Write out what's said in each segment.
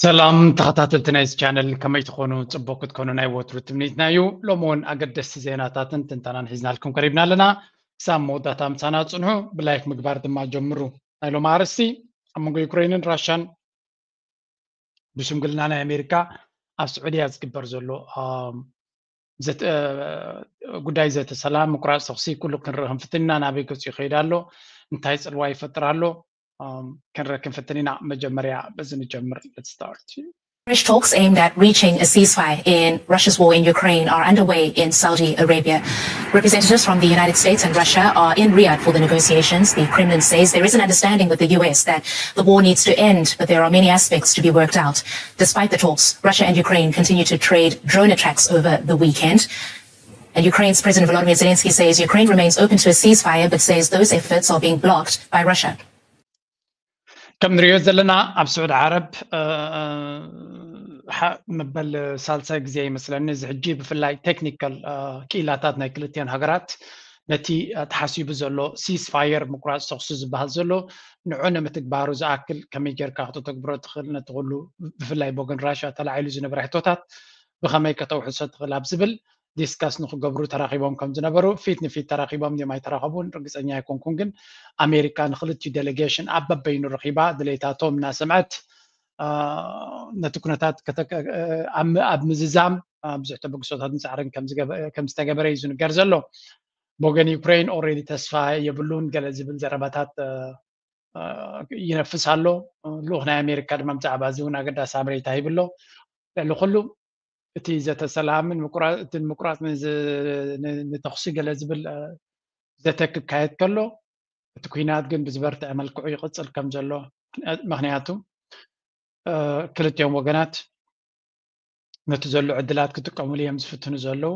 ሰላም ተኸታተልቲ ናይዚ ቻነል፣ ከመይ ትኾኑ? ጽቡቕ ክትኮኑ ናይ ወትሩ ትምኒትና እዩ። ሎሚ እውን ኣገደስቲ ዜናታትን ትንተናን ሒዝናልኩም ቀሪብና ኣለና። ክሳብ መወዳእታ ምሳና ጽንሑ። ብላይክ ምግባር ድማ ጀምሩ። ናይ ሎሚ ኣርእስቲ፣ ኣብ መንጎ ዩክሬንን ራሻን ብሽምግልና ናይ ኣሜሪካ ኣብ ስዑድያ ዝግበር ዘሎ ጉዳይ ዘተ ሰላም፣ ምቁራፅ ተኹሲ ኩሉ ክንርኢ ክንፍትን ኢና። ናበይ ገፁ ይኸይድ ኣሎ? እንታይ ፅልዋ ይፈጥር ኣሎ? ክንርኢ ክንፍትን ኢና። መጀመርያ በዚ ንጀምር። Let's start. Fresh talks aimed at reaching a ceasefire in Russia's war in Ukraine are underway in Saudi Arabia. Representatives from the United States and Russia are in Riyadh for the negotiations. The Kremlin says there is an understanding with the U S that the war needs to end, but there are many aspects to be worked out. Despite the talks, Russia and Ukraine continue to trade drone attacks over the weekend. And Ukraine's President Volodymyr Zelensky says Ukraine remains open to a ceasefire, but says those efforts are being blocked by Russia. ከም ንሪኦ ዘለና ኣብ ስዑዲ ዓረብ መበል ሳልሳይ ግዜ ይመስለኒ እዚ ሕጂ ብፍላይ ቴክኒካል ክኢላታት ናይ ክልቲኦን ሃገራት ነቲ ተሓሲቡ ዘሎ ሲስፋየር ምቁራፅ ተኹሲ ዝበሃል ዘሎ ንዑ ንምትግባሩ ዝኣክል ከመይ ጌርካ ክተተግብሮ ትኽእል ነቲ ኩሉ ብፍላይ ብወገን ራሽያ ተላዒሉ ዝነበረ ሕቶታት ብኸመይ ከተውሕሶ ትኽእል ኣብ ዝብል ዲስካስ ንክገብሩ ተራኺቦም ከም ዝነበሩ ፊት ንፊት ተራኺቦም ድዮም ኣይተራኸቡን ርግፀኛ ኣይኮንኩን ግን ኣሜሪካ ንክልቲኡ ዴሌጌሽን ኣብ በበይኑ ረኺባ ድሌታቶም እናሰምዐት ነቲ ኩነታት ኣብ ምዝዛም ብዙሕ ተበግሶታትን ፃዕርን ከም ዝተገበረ እዩ ዝንገር ዘሎ። ብወገን ዩክሬን ኦልሬዲ ተስፋ የብሉን ገለ ዝብል ዘረባታት ይነፍስ ኣሎ። ልኡኽ ናይ ኣሜሪካ ድማ ብዛዕባ እዚ እውን ኣገዳሲ ሓበሬታ ሂቡ ኣሎ። ልዕሊ ኩሉ እቲ ዘተ ሰላምን እቲ ምቁራፅ ንተኹሲ ገለ ዝብል ዘተ ክካየድ ከሎ እቲ ኩናት ግን ብዝበርትዐ መልክዑ ይቕፅል ከም ዘሎ ምክንያቱ ክልቲኦም ወገናት ነቲ ዘሎ ዕድላት ክጥቀሙሉ እዮም ዝፍትኑ ዘለዉ።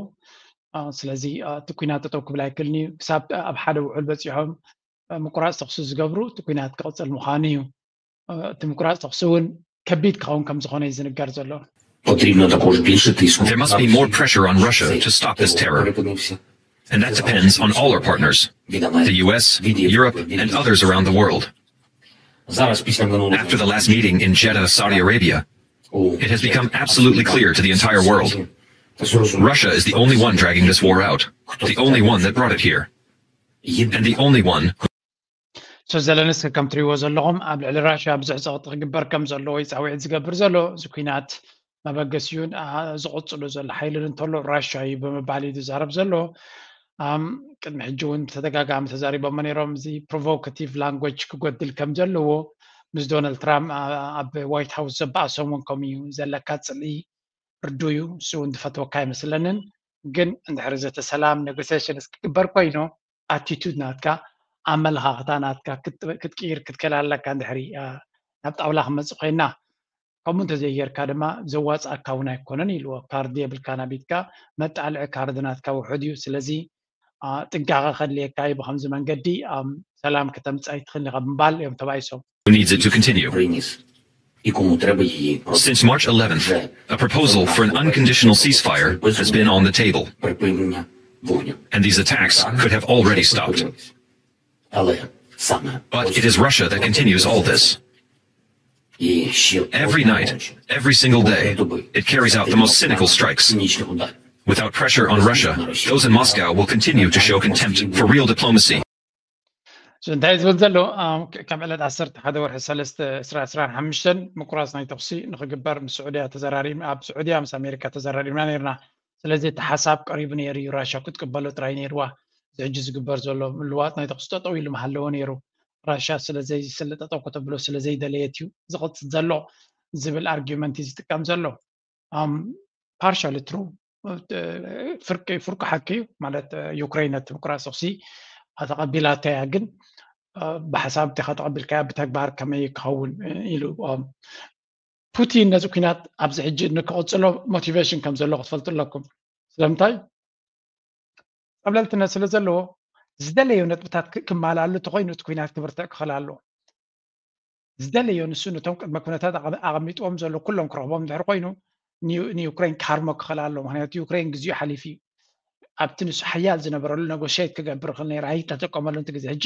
ስለዚ እቲ ኩናት ጠጠው ክብል ኣይክልን እዩ። ክሳብ ኣብ ሓደ ውዕል በፂሖም ምቁራፅ ተኽሲ ዝገብሩ እቲ ኩናት ክቕፅል ምዃኑ እዩ። እቲ ምቁራፅ ተኽሲ እውን ከቢድ ክኸውን ከም ዝኾነ እዩ ዝንገር ዘሎ። There must be more pressure on Russia to stop this terror. And that depends on all our partners, the U S, Europe, and others around the world. After the last meeting in Jeddah, Saudi Arabia, it has become absolutely clear to the entire world. Russia is the only one dragging this war out, the only one that brought it here, and the only one who So ዘለንስኪ ከም ትሪእዎ ዘለኹም ኣብ ልዕሊ ራሽያ ብዙሕ ፀቕጢ ክግበር ከም ዘለዎ እዩ ፃውዒት ዝገብር ዘሎ። እዚ ኩናት መበገሲኡን ዝቕፅሉ ዘሎ ሓይልን እንተሎ ራሽያ እዩ ብምባል እዩ ዝዛረብ ዘሎ። ቅድሚ ሕጂ እውን ብተደጋጋሚ ተዛሪቦሞ ነይሮም። እዚ ፕሮቮካቲቭ ላንጉጅ ክጎድል ከም ዘለዎ ምስ ዶናልድ ትራምፕ ኣብ ዋይት ሃውስ ዘበኣሶም እውን ከምኡ እዩ። ዘለካ ፅልኢ ርዱእ እዩ። ንሱ እውን ዝፈትወካ ኣይመስለንን። ግን እንድሕሪ ዘተ ሰላም ኔጎሲዬሽንስ ክግበር ኮይኑ ኣቲቱድ ናትካ ኣመለኻኽታ ናትካ ክትቅይር ክትክእል ኣለካ። እንድሕሪ ናብ ጣውላ ክመፅእ ኮይና ከምኡ እንተዘይጌርካ ድማ ዘዋፅኣካ እውን ኣይኮነን ኢልዎ። ካርድ የብልካ ናቢትካ መጣልዒ ካርድ ናትካ ውሑድ እዩ። ስለዚ ጥንቃቐ ከድልየካ እዩ። ብከምዚ መንገዲ ሰላም ከተምፅእ ኣይትኽእልን ኢኻ ብምባል እዮም ተባኢሶም። who needs it to continue. Since March eleventh, a proposal for an unconditional ceasefire has been on the table. And these attacks could have already stopped. But it is Russia that continues all this. Every night, every single day, it carries out the most cynical strikes. Without pressure on Russia, those in Moscow will continue to show contempt for real diplomacy. እንታይ ዝብል ዘሎ ካብ ዕለት ዓሰርተ ሓደ ወርሒ ሰለስተ ዕስራ ዕስራን ሓሙሽተን ምቁራፅ ናይ ተኹሲ ንክግበር ምስ ስዑድያ ተዘራሪብ ኣብ ስዑድያ ምስ ኣሜሪካ ተዘራሪብና ነርና። ስለዚ እቲ ሓሳብ ቀሪቡ ነይሩ እዩ። ራሽያ ክትቅበሎ ጥራይ ነይርዋ። እዚ ሕጂ ዝግበር ዘሎ ምልዋጥ ናይ ተኹሲ ጠጠው ኢሉ ምሃለዎ ነይሩ። ራሽያ ስለዘይስለ ጠጠው ከተብሎ ስለዘይደለየት እዩ ዝቕፅል ዘሎ ዝብል ኣርጊመንት እዩ ዝጥቀም ዘሎ። ፓርሻሊ ትሩ ፍርቂ ሓቂ እዩ። ማለት ዩክሬን ነቲ ምቁራፅ ተኹሲ ተቐቢላታ እያ፣ ግን ብሓሳብ እንዲኻ ተቐቢልካያ ብተግባር ከመይ ክኸውን ኢሉ ፑቲን ነዚ ኩናት ኣብዚ ሕጂ ንክቕፅሎ ሞቲቬሽን ከም ዘሎ ክትፈልጡ ኣለኩም። ስለምንታይ? ፀብለልትነት ስለ ዘለዎ ዝደለዮ ነጥብታት ክማላሉ እንተኮይኑ እቲ ኩናት ክብርትዕ ክኽእል ኣለዎ። ዝደለዮ ንሱ ነቶም ቅድመ ኩነታት ኣቐሚጥዎም ዘሎ ኩሎም ክረኽቦም እንድሕር ኮይኑ ንዩክሬን ክሃርሞ ክኽእል ኣለዎ። ምክንያቱ ዩክሬን ግዜኡ ሓሊፉ እዩ። ኣብቲ ንሱ ሓያል ዝነበረሉ ነጎሽየት ክገብር ይኽእል ነይሩ ኣይተጠቀመሉ። እቲ ግዜ ሕጂ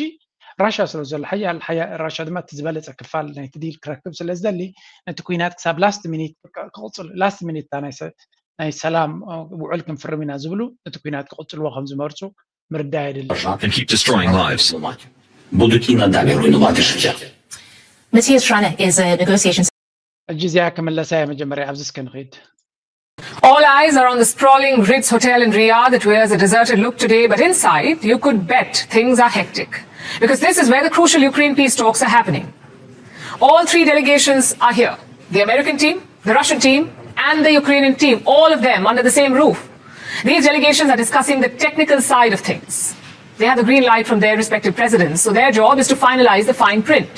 ራሻ ስለ ዘሎ ሓያል ሓያ- ራሻ ድማ እቲ ዝበለፀ ክፋል ናይቲ ዲል ክረክብ ስለ ዝደሊ ነቲ ኩናት ክሳብ ላስት ሚኒት ክቕፅል ላስት ሚኒት ናይ ሰ- ናይ ሰላም ውዕል ክንፍርም ኢና ዝብሉ ነቲ ኩናት ክቕፅልዎ ከም ዝመርፁ ምርዳእ የድሊ። And keep destroying lives. Будуть і надалі руйнувати життя. Matthias Schreiner is a negotiation ሕጂ እዚኣ ክምለሳ እየ መጀመርያ ኣብዚ እስከ ንኽድ All eyes are on the sprawling Ritz Hotel in Riyadh. It wears a deserted look today, but inside, you could bet things are hectic. Because this is where the crucial Ukraine peace talks are happening. All three delegations are here, the American team, the Russian team, and the Ukrainian team, all of them under the same roof. These delegations are discussing the technical side of things. They have the green light from their respective presidents, so their job is to finalize the fine print.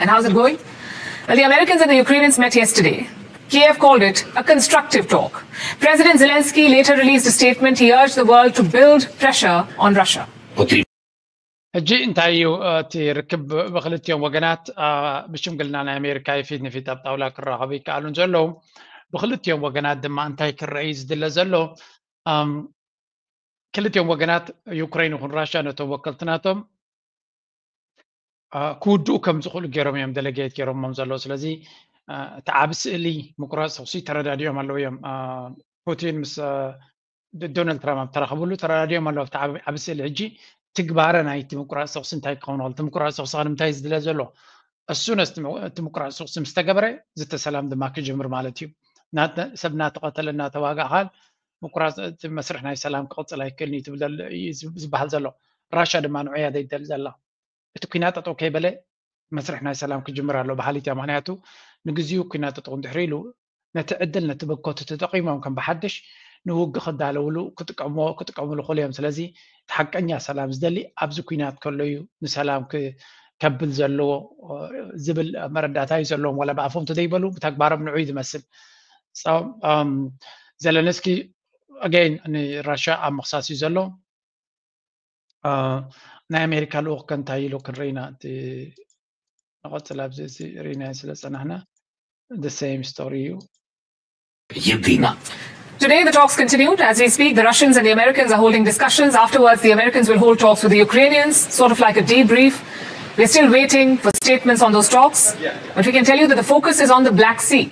And how's it going? Well, the Americans and the Ukrainians met yesterday. Kiev called it a constructive talk. President Zelensky later released a statement. He urged the world to build pressure on Russia. ሕጂ እንታይ እዩ እቲ ርክብ ብክልቲኦም ወገናት ብሽምግልና ናይ ኣሜሪካ ፊት ንፊት ኣብ ጣውላ ክራኸቡ ይከኣሉን ዘለዉ? ብክልቲኦም ወገናት ድማ እንታይ ክረኣዩ ዝድለ ዘሎ? ክልቲኦም ወገናት ዩክሬን ይኹን ራሻ ነቶም ወከልቲ ናቶም ክውድኡ ከም ዝኽእሉ ገይሮም እዮም ደለጌት ገይሮሞም ዘለዉ። ስለዚ እቲ ዓብ ስእሊ ምቁራፅ ተኩሲ ተረዳዲኦም ኣለዉ እዮም። ፑቲን ምስ ዶናልድ ትራምፕ ኣብ ተራኸብሉ ተረዳዲኦም ኣለዉ ኣብቲ ዓብ ስእሊ። ሕጂ ትግባረ ናይቲ ምቁራፅ ተኩሲ እንታይ ክኸውን እቲ ምቁራፅ ተኩሲ ንምንታይ ዝድለ ዘሎ? እሱ ነቲ ምቁራፅ ተኩሲ ምስ ተገበረ ዝተሰላም ድማ ክጅምር ማለት እዩ። ሰብ እናተቐተለ እናተዋጋ ካል ምቁራፅ እቲ መስርሕ ናይ ሰላም ክቕፅል ኣይክእልን እዩ ዝበሃል ዘሎ። ራሻ ድማ ንዑያ ዘይደል ዘላ እቲ ኩናት ጠጠው ከይበለ መስርሕ ናይ ሰላም ክጅምር ኣሎ በሃሊት እያ። ምክንያቱ ንግዚኡ ኩናት ጠጠው እንድሕር ኢሉ ነቲ ዕድል ነቲ ብኮቱ ተጠቂሞም ከም ብሓድሽ ንውግ ክዳለውሉ ክጥቀምዎ ክጥቀምሉ ክእሉ እዮም። ስለዚ እቲ ሓቀኛ ሰላም ዝደሊ ኣብዚ ኩናት ከሎ እዩ ንሰላም ከብል ዘለዎ ዝብል መረዳእታ እዩ ዘለዎም። ዋላ ብኣፎም ተደይበሉ ብተግባሮም ንዑ እዩ ዝመስል። ዘለንስኪ ኣገይን ንራሻ ኣብ ምክሳስ እዩ ዘሎ። ናይ ኣሜሪካ ልኡክ ከ እንታይ ኢሉ ክንርኢና እቲ ንቐፅል ኣብዚ እዚ ርኢናዮ ስለ ዝፀናሕና the same story እዩ። Jedina. Today, the talks continued. As we speak, the Russians and the Americans are holding discussions. Afterwards, the Americans will hold talks with the Ukrainians, sort of like a debrief. We're still waiting for statements on those talks. But we can tell you that the focus is on the Black Sea.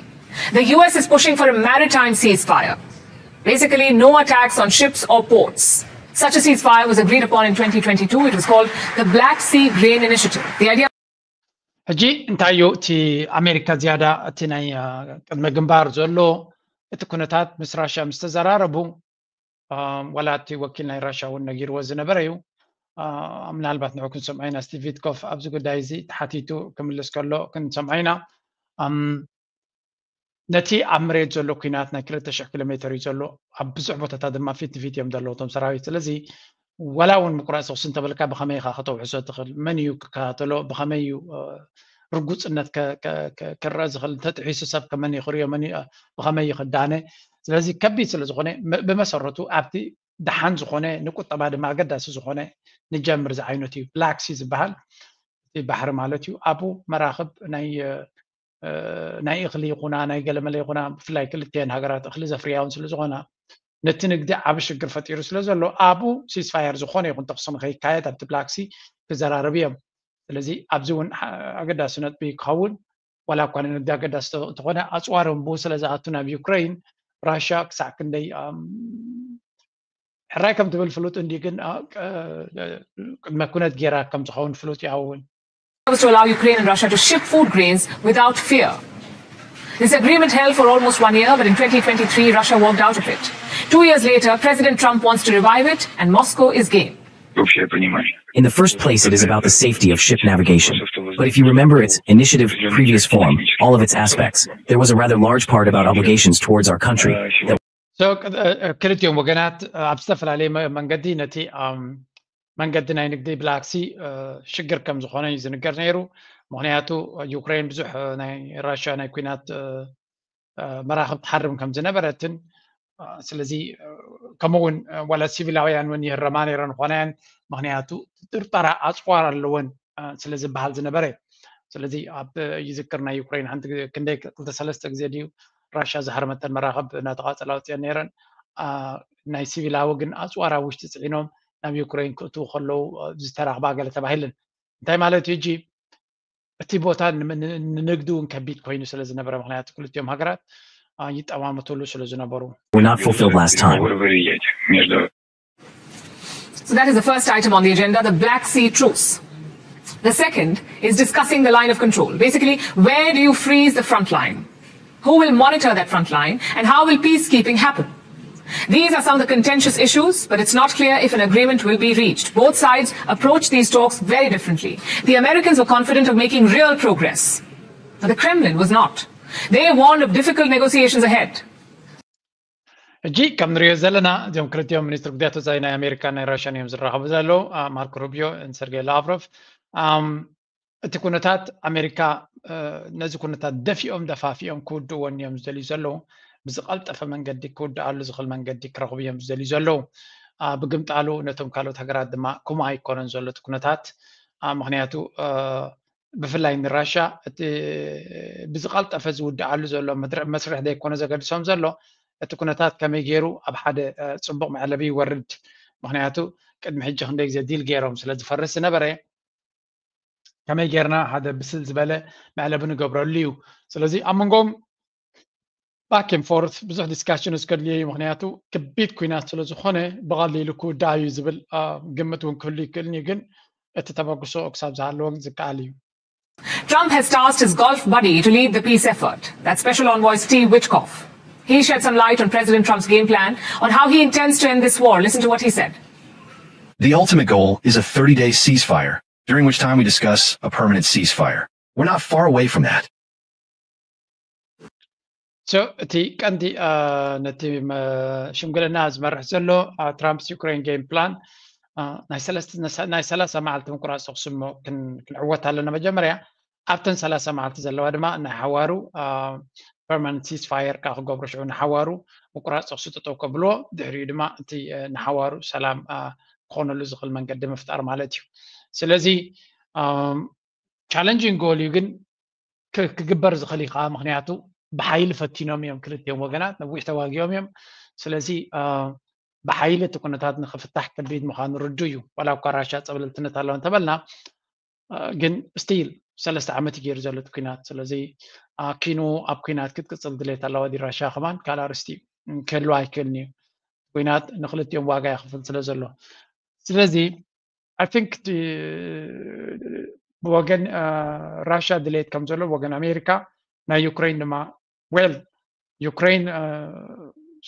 The U S is pushing for a maritime ceasefire. Basically, no attacks on ships or ports. Such a ceasefire was agreed upon in twenty twenty-two. It was called the Black Sea Grain Initiative. The idea ሕጂ እንታይ እዩ እቲ ኣሜሪካ ዝያዳ እቲ ናይ ቅድመ ግንባር ዘሎ እቲ ኩነታት ምስ ራሽያ ምስ ተዘራረቡ ዋላ እቲ ወኪል ናይ ራሽያ እውን ነጊርዎ ዝነበረ እዩ። ምናልባት ንዑ ክንሰምዖ ኢና። ስቲቭ ዊትኮፍ ኣብዚ ጉዳይ እዚ ተሓቲቱ ክምልስ ከሎ ክንሰምዖ ኢና። ነቲ ኣብ መሬት ዘሎ ኩናት ናይ ክልተ ሽሕ ኪሎ ሜትር እዩ ዘሎ። ኣብ ብዙሕ ቦታታት ድማ ፊት ንፊት እዮም ዘለዉ እቶም ሰራዊት። ስለዚ ዋላ እውን ምቁራፅ ተኩሲ እንተበልካ ብኸመይ ኢኻ ከተውሕሶ ትኽእል? መን እዩ ክከታተሎ? ብኸመይ እዩ ርጉፅነት ክረአ ዝኽእል? እንተጥሒሱ ሰብ ከመን እዩ ክሪኦ? መን ብኸመይ እዩ ክዳነ? ስለዚ ከቢድ ስለ ዝኾነ ብመሰረቱ ኣብቲ ደሓን ዝኾነ ንቁጠባ ድማ ኣገዳሲ ዝኾነ ንጀምር ዝዓይነቱ እዩ። ብላክ ሲ ዝበሃል እቲ ባሕሪ ማለት እዩ። ኣብኡ መራኽብ ናይ ናይ እኽሊ ይኹና ናይ ገለመለ ይኹና ብፍላይ ክልቲአን ሃገራት እኽሊ ዘፍርያውን ስለ ዝኾና ነቲ ንግዲ ዓብ ሽግር ፈጢሩ ስለ ዘሎ ኣብኡ ሲስፋየር ዝኾነ ይኹን ተኩሲ ንኸይካየድ ኣብቲ ብላክ ሲ ክዘራረቡ እዮም። ስለዚ ኣብዚ እውን ኣገዳሲ ነጥቢ ክኸውን ዋላ እኳ ንንግዲ ኣገዳሲ እንተኾነ ኣፅዋር ብኡ ስለ ዝኣቱ ናብ ዩክሬን ራሽያ ክሳዕ ክንደይ ሕራይ ከም ትብል ፍሉጥ እንዲ ግን ቅድመ ኩነት ጌራ ከም ዝኸውን ፍሉጥ እዩ። እውን was to allow Ukraine and Russia to ship food grains without fear. This agreement held for almost one year, but in twenty twenty-three, Russia walked out of it. Two years later, President Trump wants to revive it, and Moscow is game. In the first place, it is about the safety of ship navigation. But if you remember its initiative previous form, all of its aspects, there was a rather large part about obligations towards our country that ክልቲኦም ወገናት ኣብ ዝተፈላለየ መንገዲ ነቲ መንገዲ ናይ ንግዲ ብላክሲ ሽግር ከም ዝኾነ እዩ ዝንገር ነይሩ። ምክንያቱ ዩክሬን ብዙሕ ናይ ራሽያ ናይ ኩናት መራኽብ ትሓርም ከም ዝነበረትን ስለዚ ከምኡውን ዋላ ሲቪላውያን እውን ይህረማ ነይረን ኾነን ምክንያቱ ጥርጠራ ኣፅዋር ኣለወን ስለ ዝበሃል ዝነበረ። ስለዚ ኣብ ይዝክር ናይ ዩክሬን ሓንቲ ክንደይ ክልተ ሰለስተ ግዜ ድዩ ራሽያ ዝሃርመተን መራኽብ እናተቓፀላ ወፅየን ነይረን። ናይ ሲቪላዊ ግን ኣፅዋር ኣብ ውሽጢ ፅዒኖም ናብ ዩክሬን ክእትዉ ከለዉ ዝተራኽባ ገለ ተባሂለን። እንታይ ማለት እዩ? ሕጂ እቲ ቦታ ንንግዲ እውን ከቢድ ኮይኑ ስለ ዝነበረ፣ ምክንያቱ ክልቲኦም ሃገራት ይጠማመትሉ ስለ ዝነበሩ። Were not fulfilled last time. So that is the first item on the agenda, the Black Sea truce. The second is discussing the line of control. Basically, where do you freeze the front line? Who will monitor that front line? And how will peacekeeping happen? These are some of the contentious issues, but it's not clear if an agreement will be reached. Both sides approach these talks very differently. The Americans were confident of making real progress, but the Kremlin was not. They warned of difficult negotiations ahead. ሕጂ ከም ንሪኦ ዘለና እዚኦም ክልቲኦም ሚኒስትር ጉዳያት ወፃኢ ናይ ኣሜሪካን ናይ ራሽያን እዮም ዝራኸቡ ዘለዉ። ማርኮ ሩቢዮ፣ ሰርጌይ ላቭሮቭ። እቲ ኩነታት ኣሜሪካ ነዚ ኩነታት ደፊኦም ደፋፊኦም ክውድእዎ እዮም ዝደልዩ ዘለዉ። ብዝቐልጠፈ መንገዲ ክውድኣሉ ዝኽእል መንገዲ ክረኽቡ እዮም ዝደልዩ ዘለዉ። ብግምጣሉ ነቶም ካልኦት ሃገራት ድማ ከምኡ ኣይኮነን ዘሎ እቲ ኩነታት። ምክንያቱ ብፍላይ ንራሻ እቲ ብዝቐልጠፈ ዝውድኣሉ ዘሎ መስርሕ ዘይኮነ ዘገድሶም ዘሎ፣ እቲ ኩነታት ከመይ ገይሩ ኣብ ሓደ ፅቡቕ መዕለቢ ይወርድ። ምክንያቱ ቅድሚ ሕጂ ክንደይ ግዜ ዲል ገይሮም ስለ ዝፈርስ ዝነበረ፣ ከመይ ጌርና ሓደ ብስል ዝበለ መዕለቢ ንገብረሉ እዩ። ስለዚ ኣብ መንጎም ባክ ን ፎርት ብዙሕ ዲስካሽን እስከድልዮ እዩ። ምክንያቱ ክቢድ ኩናት ስለ ዝኾነ ብቐሊሉ ክውዳእ እዩ ዝብል ግምት እውን ክህሉ ይክእልን እዩ። ግን እቲ ተበግሶ ክሳብ ዝሃለወ ግን ዝከኣል እዩ። Trump has tasked his Gulf buddy to lead the peace effort. That's Special Envoy Steve Witkoff. He shed some light on President Trump's game plan on how he intends to end this war. Listen to what he said. The ultimate goal is a thirty day ceasefire, during which time we discuss a permanent ceasefire. We're not far away from that. እቲ ቀንዲ ነቲ ሽምግልና ዝመርሕ ዘሎ ትራምፕስ ዩክሬን ጌም ፕላን ናይ ሰላሳ መዓልቲ ምቁራፅ ተኩሲ እሞ ክንዕወት ኣለና። መጀመርያ ኣብተን ሰላሳ መዓልቲ ዘለዋ ድማ ናይ ሓዋሩ ፐርማነንት ሲስፋየር ከዓ ክገብሩ፣ ሽዑ ንሓዋሩ ምቁራፅ ተኩሲ ጠጠው ከብልዎ፣ ድሕሪኡ ድማ እቲ ንሓዋሩ ሰላም ክኾነሉ ዝኽእል መንገዲ ምፍጣር ማለት እዩ። ስለዚ ቻለንጂንግ ጎል እዩ፣ ግን ክግበር ዝኽእል እዩ ከዓ። ምክንያቱ ብሓይሊ ፈቲኖም እዮም ክልቲኦም ወገናት፣ ነዊሕ ተዋጊኦም እዮም። ስለዚ ብሓይሊ እቲ ኩነታት ንክፍታሕ ከቢድ ምዃኑ ርዱ እዩ። ዋላ እኳ ራሻ ፀብለልትነት ኣለዋ እንተበልና፣ ግን ስቲል ሰለስተ ዓመት እዩ ገይሩ ዘሎ እቲ ኩናት። ስለዚ ኪኑ ኣብ ኩናት ክትቅፅል ድሌት ኣለዋ ድዩ ራሻ ከማን ካልእ ኣርእስቲ እዩ። ክህልዋ ኣይክእልን እዩ። ኩናት ንክልቲኦም ዋጋ የኽፍል ስለ ዘሎ። ስለዚ ኣይ ቲንክ ብወገን ራሻ ድሌት ከም ዘሎ፣ ወገን ኣሜሪካ ናይ ዩክሬን ድማ፣ ዌል፣ ዩክሬን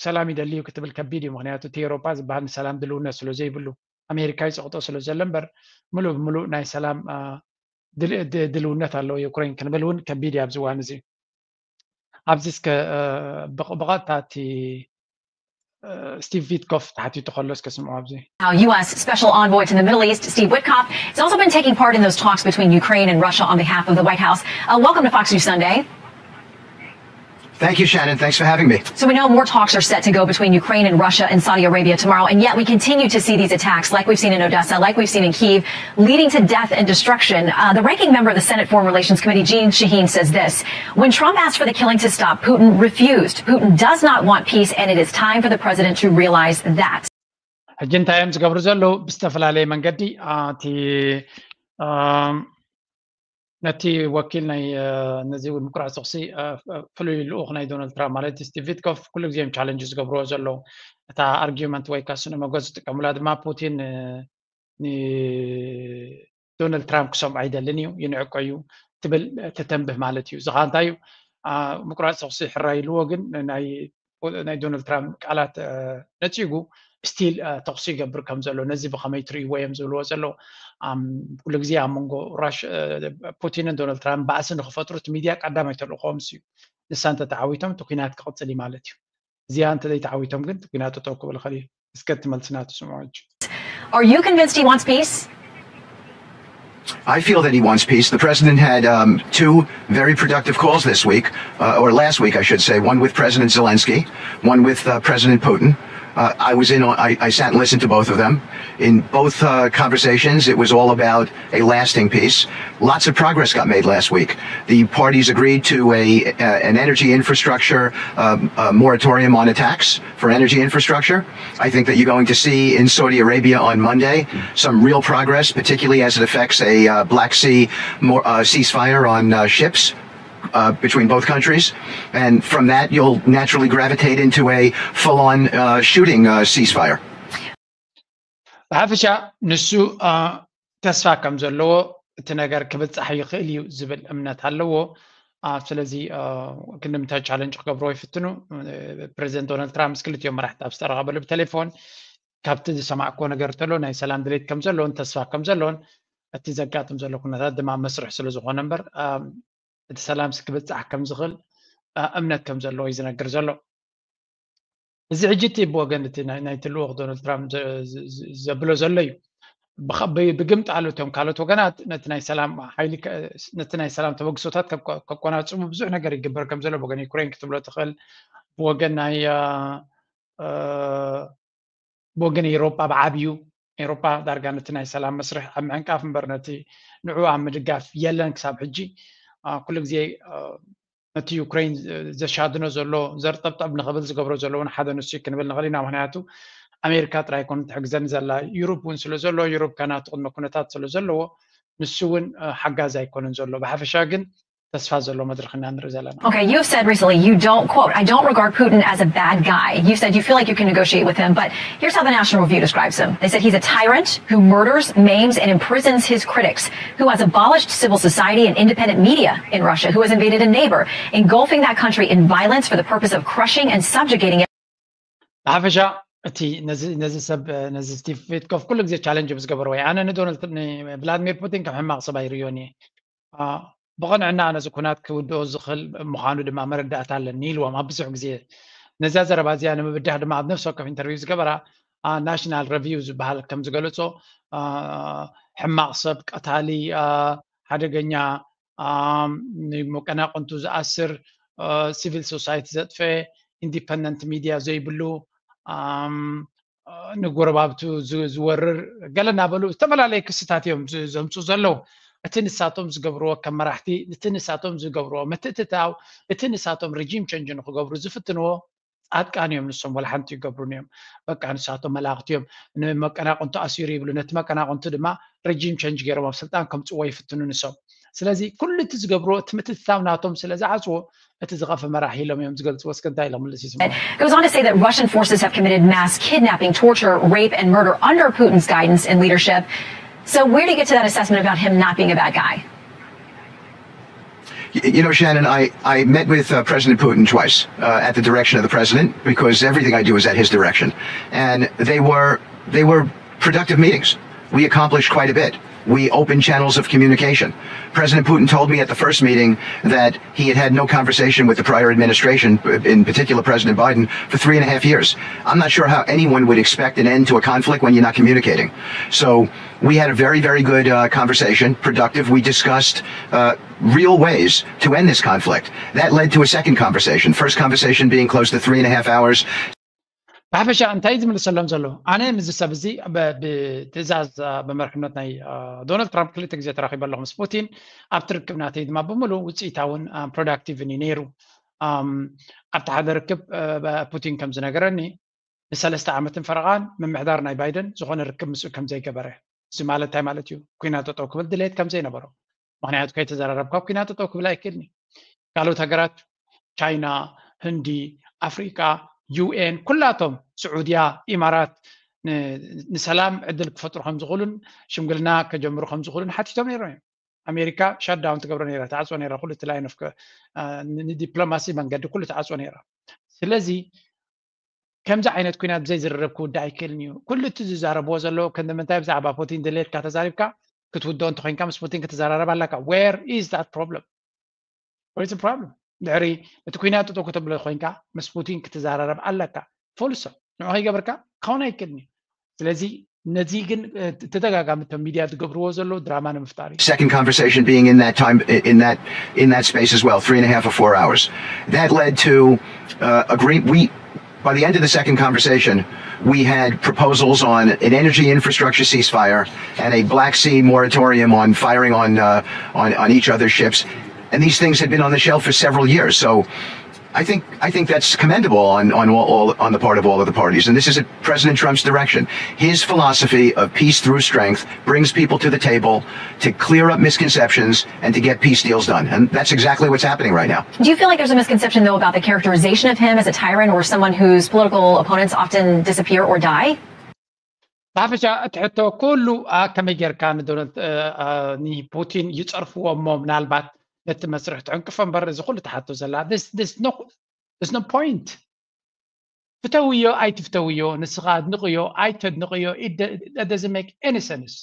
ሰላም ይደሊ እዩ ክትብል ከቢድ እዩ። ምክንያቱ እቲ ኤውሮጳ ዝበሃል ንሰላም ድልውነት ስለ ዘይብሉ፣ ኣሜሪካ ይፀቕጦ ስለ ዘሎ እምበር፣ ምሉእ ብምሉእ ናይ ሰላም ድልውነት ኣለዎ ዩክሬን ክንብል እውን ከቢድ እዩ ኣብዚ እዋን እዚ። ኣብዚ እስከ ብቐጥታ እቲ ስቲቭ ቪትኮፍ ተሓቲቱ ከሎ እስከ ስምዑ ኣብዚ። Now, U S Special Envoy to the Middle East, Steve Witkoff, has also been taking part in those talks between Ukraine and Russia on behalf of the White House. Uh, welcome to Fox News Sunday. Thank you, Shannon. Thanks for having me. So we know more talks are set to go between Ukraine and Russia and Saudi Arabia tomorrow, and yet we continue to see these attacks, like we've seen in Odessa, like we've seen in Kyiv, leading to death and destruction. Uh, the ranking member of the Senate Foreign Relations Committee, Jeanne Shaheen, says this: When Trump asked for the killing to stop, Putin refused. Putin does not want peace, and it is time for the president to realize that. ሕጂ እንታይ እዮም ዝገብሩ ዘለዉ? ብዝተፈላለየ መንገዲ እቲ ነቲ ወኪል ናይ ነዚ ምቁራፅ ተኩሲ ፍሉይ ልኡኽ ናይ ዶናልድ ትራምፕ ማለት ስቲቭ ቪትኮፍ ኩሉ ግዜ እዮም ቻለንጅ ዝገብርዎ ዘለዉ። እታ ኣርጊመንት ወይ ከዓ ስነ መጎዝ ዝጥቀሙላ ድማ ፑቲን ንዶናልድ ትራምፕ ክሰምዖ ኣይደልን እዩ፣ ይንዕቆ እዩ ትብል ተተንብህ ማለት እዩ። እዚ ከዓ እንታይ እዩ? ምቁራፅ ተኩሲ ሕራይ ኢልዎ፣ ግን ናይ ናይ ዶናልድ ትራምፕ ቃላት ነፂጉ ስቲል ተኩሲ ይገብር ከም ዘሎ፣ ነዚ ብከመይ ትርእይዎ እዮም ዝብልዎ ዘለዉ። ኩሉ ግዜ ኣብ መንጎ ፑቲንን ዶናልድ ትራምፕ ባእሲ ንክፈጥሩ እቲ ሚድያ ቀዳማይ ተልእኮኦም እዩ። ንሳ እንተተዓዊቶም እቲ ኩናት ክቕፅል እዩ ማለት እዩ። እዚኣ እንተዘይተዓዊቶም ግን እቲ ኩናት ጠጠው ክብል ይኽእል እዩ። እስከ እቲ መልሲ ናቱ ስምዑ ሕጂ። Are you convinced he wants peace? I feel that he wants peace. The president had um, two very productive calls this week, uh, or last week, I should say, one with President Zelensky, one with uh, President Putin. Uh, I was in. On, I, I sat and listened to both of them. In both uh, conversations, it was all about a lasting peace. Lots of progress got made last week. The parties agreed to a uh, an energy infrastructure um, a moratorium on attacks for energy infrastructure. I think that you're going to see in Saudi Arabia on Monday some real progress, particularly as it affects a uh, Black Sea more, uh, ceasefire on uh, ships uh, between both countries. And from that, you'll naturally gravitate into a full on uh, shooting uh, ceasefire. ብሓፈሻ ንሱ ተስፋ ከም ዘለዎ እቲ ነገር ክብፃሕ ይኽእል እዩ ዝብል እምነት ኣለዎ። ስለዚ ክንዲ ምንታይ ቻለንጅ ክገብርዎ ይፍትኑ። ፕሬዚደንት ዶናልድ ትራምፕ ምስ ክልቲኦም መራሕቲ ኣብ ዝተረኸበሉ ብቴሌፎን ካብቲ ዝሰማዕክዎ ነገር ተሎ ናይ ሰላም ድሌት ከም ዘለዎን ተስፋ ከም ዘለዎን እቲ ዘጋጥም ዘሎ ኩነታት ድማ መስርሕ ስለ ዝኾነ እምበር እቲ ሰላም ክብፃሕ ከም ዝኽእል እምነት ከም ዘለዎ እዩ ዝነግር ዘሎ። እዚ ሕጂ እቲ ብወገን እቲ ናይቲ ልኡኽ ዶናልድ ትራምፕ ዘብሎ ዘሎ እዩ። ብግምጣሉ እቶም ካልኦት ወገናት ነቲ ናይ ሰላም ሓይሊ ነቲ ናይ ሰላም ተበግሶታት ከቆናፅቡ ብዙሕ ነገር ይግበር ከም ዘሎ ብወገን ዩክሬን ክትብሎ ትኽእል፣ ብወገን ናይ ብወገን ኤሮጳ ብዓብዩ ኤሮጳ ዳርጋ ነቲ ናይ ሰላም መስርሕ ኣብ ምዕንቃፍ እምበር ነቲ ንዑ ኣብ ምድጋፍ የለን ክሳብ ሕጂ። ኩሉ ግዜ ነቲ ዩክሬን ዘሻድኖ ዘሎ ዘርጠብጠብ ንኽብል ዝገብሮ ዘሎ እውን ሓደ ንሱ ክንብል ንኽእል ኢና። ምክንያቱ ኣሜሪካ ጥራይ ኣይኮነ ትሕግዘኒ ዘላ፣ ዩሮፕ እውን ስለ ዘሎ፣ ዩሮፕ ከናቱ ቅድመ ኩነታት ስለ ዘለዎ ንሱ እውን ሓጋዚ ኣይኮነን ዘሎ። ብሓፈሻ ግን ተስፋ ዘሎ መድረኽ ኢና ንርኢ ዘለና። Okay, you've said recently you don't, quote, I don't regard Putin as a bad guy. You said you feel like you can negotiate with him, but here's how the National Review describes him. They said he's a tyrant who murders, maims, and imprisons his critics, who has abolished civil society and independent media in Russia, who has invaded a neighbor, engulfing that country in violence for the purpose of crushing and subjugating it. ብሓፈሻ እቲ ነዚ ሰብ ነዚ ስቲቭ ዊትኮፍ ኩሉ ግዜ ቻለንጅ ምስ ገበርዎ ኣነ ንዶናልድ ንቭላድሚር ፑቲን ከም ሕማቕ ሰብ ኣይርእዮን እየ። ብቕንዕና ነዚ ኩናት ክውድኦ ዝኽእል ምዃኑ ድማ መረዳእታ ኣለኒ ኢልዎም ኣብ ብዙሕ ግዜ። ነዛ ዘረባ እዚኣ ንምብዳህ ድማ ኣብ ነፍሲ ወከፍ ኢንተርቪው ዝገበራ ናሽናል ረቪው ዝበሃል ከም ዝገለጾ ሕማቕ ሰብ፣ ቀታሊ፣ ሓደገኛ፣ ንመቀናቕንቱ ዝኣስር፣ ሲቪል ሶሳይቲ ዘጥፈ፣ ኢንዲፐንደንት ሚድያ ዘይብሉ፣ ንጎረባብቱ ዝወርር ገለ እናበሉ ዝተፈላለዩ ክስታት እዮም ዘምፁ ዘለዉ። እቲ ንሳቶም ዝገብርዎ ከም መራሕቲ እቲ ንሳቶም ዝገብርዎ ምትእትታው እቲ ንሳቶም ሪጂም ቸንጅ ንክገብሩ ዝፍትንዎ ፃድቃን እዮም። ንሶም ወላ ሓንቲ ይገብሩን እዮም። በቃ ንሳቶም መላእክቲ እዮም። ንመቀናቅንቱ ኣሲሩ ይብሉ፣ ነቲ መቀናቅንቱ ድማ ሪጂም ቸንጅ ገይሮም ኣብ ስልጣን ከምፅዎ ይፍትኑ ንሶም። ስለዚ ኩሉ እቲ ዝገብርዎ እቲ ምትእትታው ናቶም ስለ ዝዓፅዎ እቲ ዝኸፈ መራሒ ኢሎም እዮም ዝገልፅዎ። እስከ እንታይ ኢሎም ምልስ ይስምዑ። It goes on to say that Russian forces have committed mass kidnapping, torture, rape, and murder under Putin's guidance and leadership. So where do you get to that assessment about him not being a bad guy? You know, Shannon, I, I met with uh, President Putin twice uh, at the direction of the president because everything I do is at his direction. And they were, they were productive meetings. We accomplished quite a bit. We opened channels of communication. President Putin told me at the first meeting that he had had no conversation with the prior administration, in particular President Biden, for three and a half years. I'm not sure how anyone would expect an end to a conflict when you're not communicating. So we had a very, very good uh, conversation, productive. We discussed uh, real ways to end this conflict. That led to a second conversation. First conversation being close to three and a half hours. ብሓፈሻ እንታይ ዝምልሰሎም ዘለዉ? ኣነ ምስዚ ሰብ እዚ ብትእዛዝ ብመርሕነት ናይ ዶናልድ ትራምፕ ክልተ ግዜ ተራኺበ ኣለኹ ምስ ፑቲን። ኣብቲ ርክብ ናተይ ድማ ብምሉእ ውፅኢታውን ፕሮዳክቲቭን እዩ ነይሩ። ኣብቲ ሓደ ርክብ ፑቲን ከም ዝነገረኒ ንሰለስተ ዓመትን ፈረቓን ምምሕዳር ናይ ባይደን ዝኾነ ርክብ ምስኡ ከም ዘይገበረ። እዚ ማለት እንታይ ማለት እዩ? ኩናት ጠጠው ክብል ድሌት ከም ዘይነበሮ። ምክንያቱ ከይተዘራረብካ ኩናት ጠጠው ክብል ኣይክእልን እዩ። ካልኦት ሃገራት ቻይና፣ ህንዲ፣ ኣፍሪቃ፣ ዩኤን ኩላቶም ስዑድያ፣ ኢማራት ንሰላም ዕድል ክፈጥሩ ከም ዝኽእሉን ሽምግልና ከጀምሩ ከም ዝኽእሉን ሓቲቶም ነይሮም እዮም። ኣሜሪካ ሻትዳውን ትገብሮ ነይራ፣ ትዓፅዎ ነይራ፣ ኩሉ እቲ ላይን ኦፍ ንዲፕሎማሲ መንገዲ ኩሉ ትዓፅዎ ነይራ። ስለዚ ከምዚ ዓይነት ኩናት ብዘይ ዝርርብ ክውዳእ ኣይክእልን እዩ። ኩሉ እቲ ዝዛረብዎ ዘለዉ ክንዲ ምንታይ ብዛዕባ ፑቲን ድሌትካ ተዛሪብካ ክትውድኦ እንተኮይንካ ምስ ፑቲን ክትዘራረብ ኣለካ። Where is that problem? Where is the problem? ድሕሪ እቲ ኩናት ጥጦ ክተብሎ ኮይንካ ምስ ፑቲን ክትዘራረብ ኣለካ። ፎልሶ ንዑ ከይገበርካ ክኸውን ኣይክእልን እዩ። ስለዚ ነዚ ግን ተደጋጋሚ እቶም ሚድያ ዝገብርዎ ዘለዉ ድራማ ንምፍጣር እዩ። Second conversation being in that time in that in that space as well, three and a half or four hours. That led to uh, agree we By the end of the second conversation, we had proposals on an energy infrastructure ceasefire and a Black Sea moratorium on firing on uh, on, on each other's ships. And these things had been on the shelf for several years. So I think I think that's commendable on on all, all on the part of all of the parties. And this is at President Trump's direction. His philosophy of peace through strength brings people to the table to clear up misconceptions and to get peace deals done. And that's exactly what's happening right now. Do you feel like there's a misconception, though, about the characterization of him as a tyrant or someone whose political opponents often disappear or die? ብሓፈሻ እቲ ሕቶ ኩሉ ከመይ ጌርካ ንዶናልድ ንፑቲን ይፀርፍዎ እሞ ምናልባት ነቲ መስርሕ ትዕንቅፎ እምበር እዚ ኩሉ ትሓቶ ዘላ no point። ፍተውዮ ኣይትፍተውዮ፣ ንስኻ ኣድንቕዮ ኣይተድንቕዮ፣ it doesn't make any sense።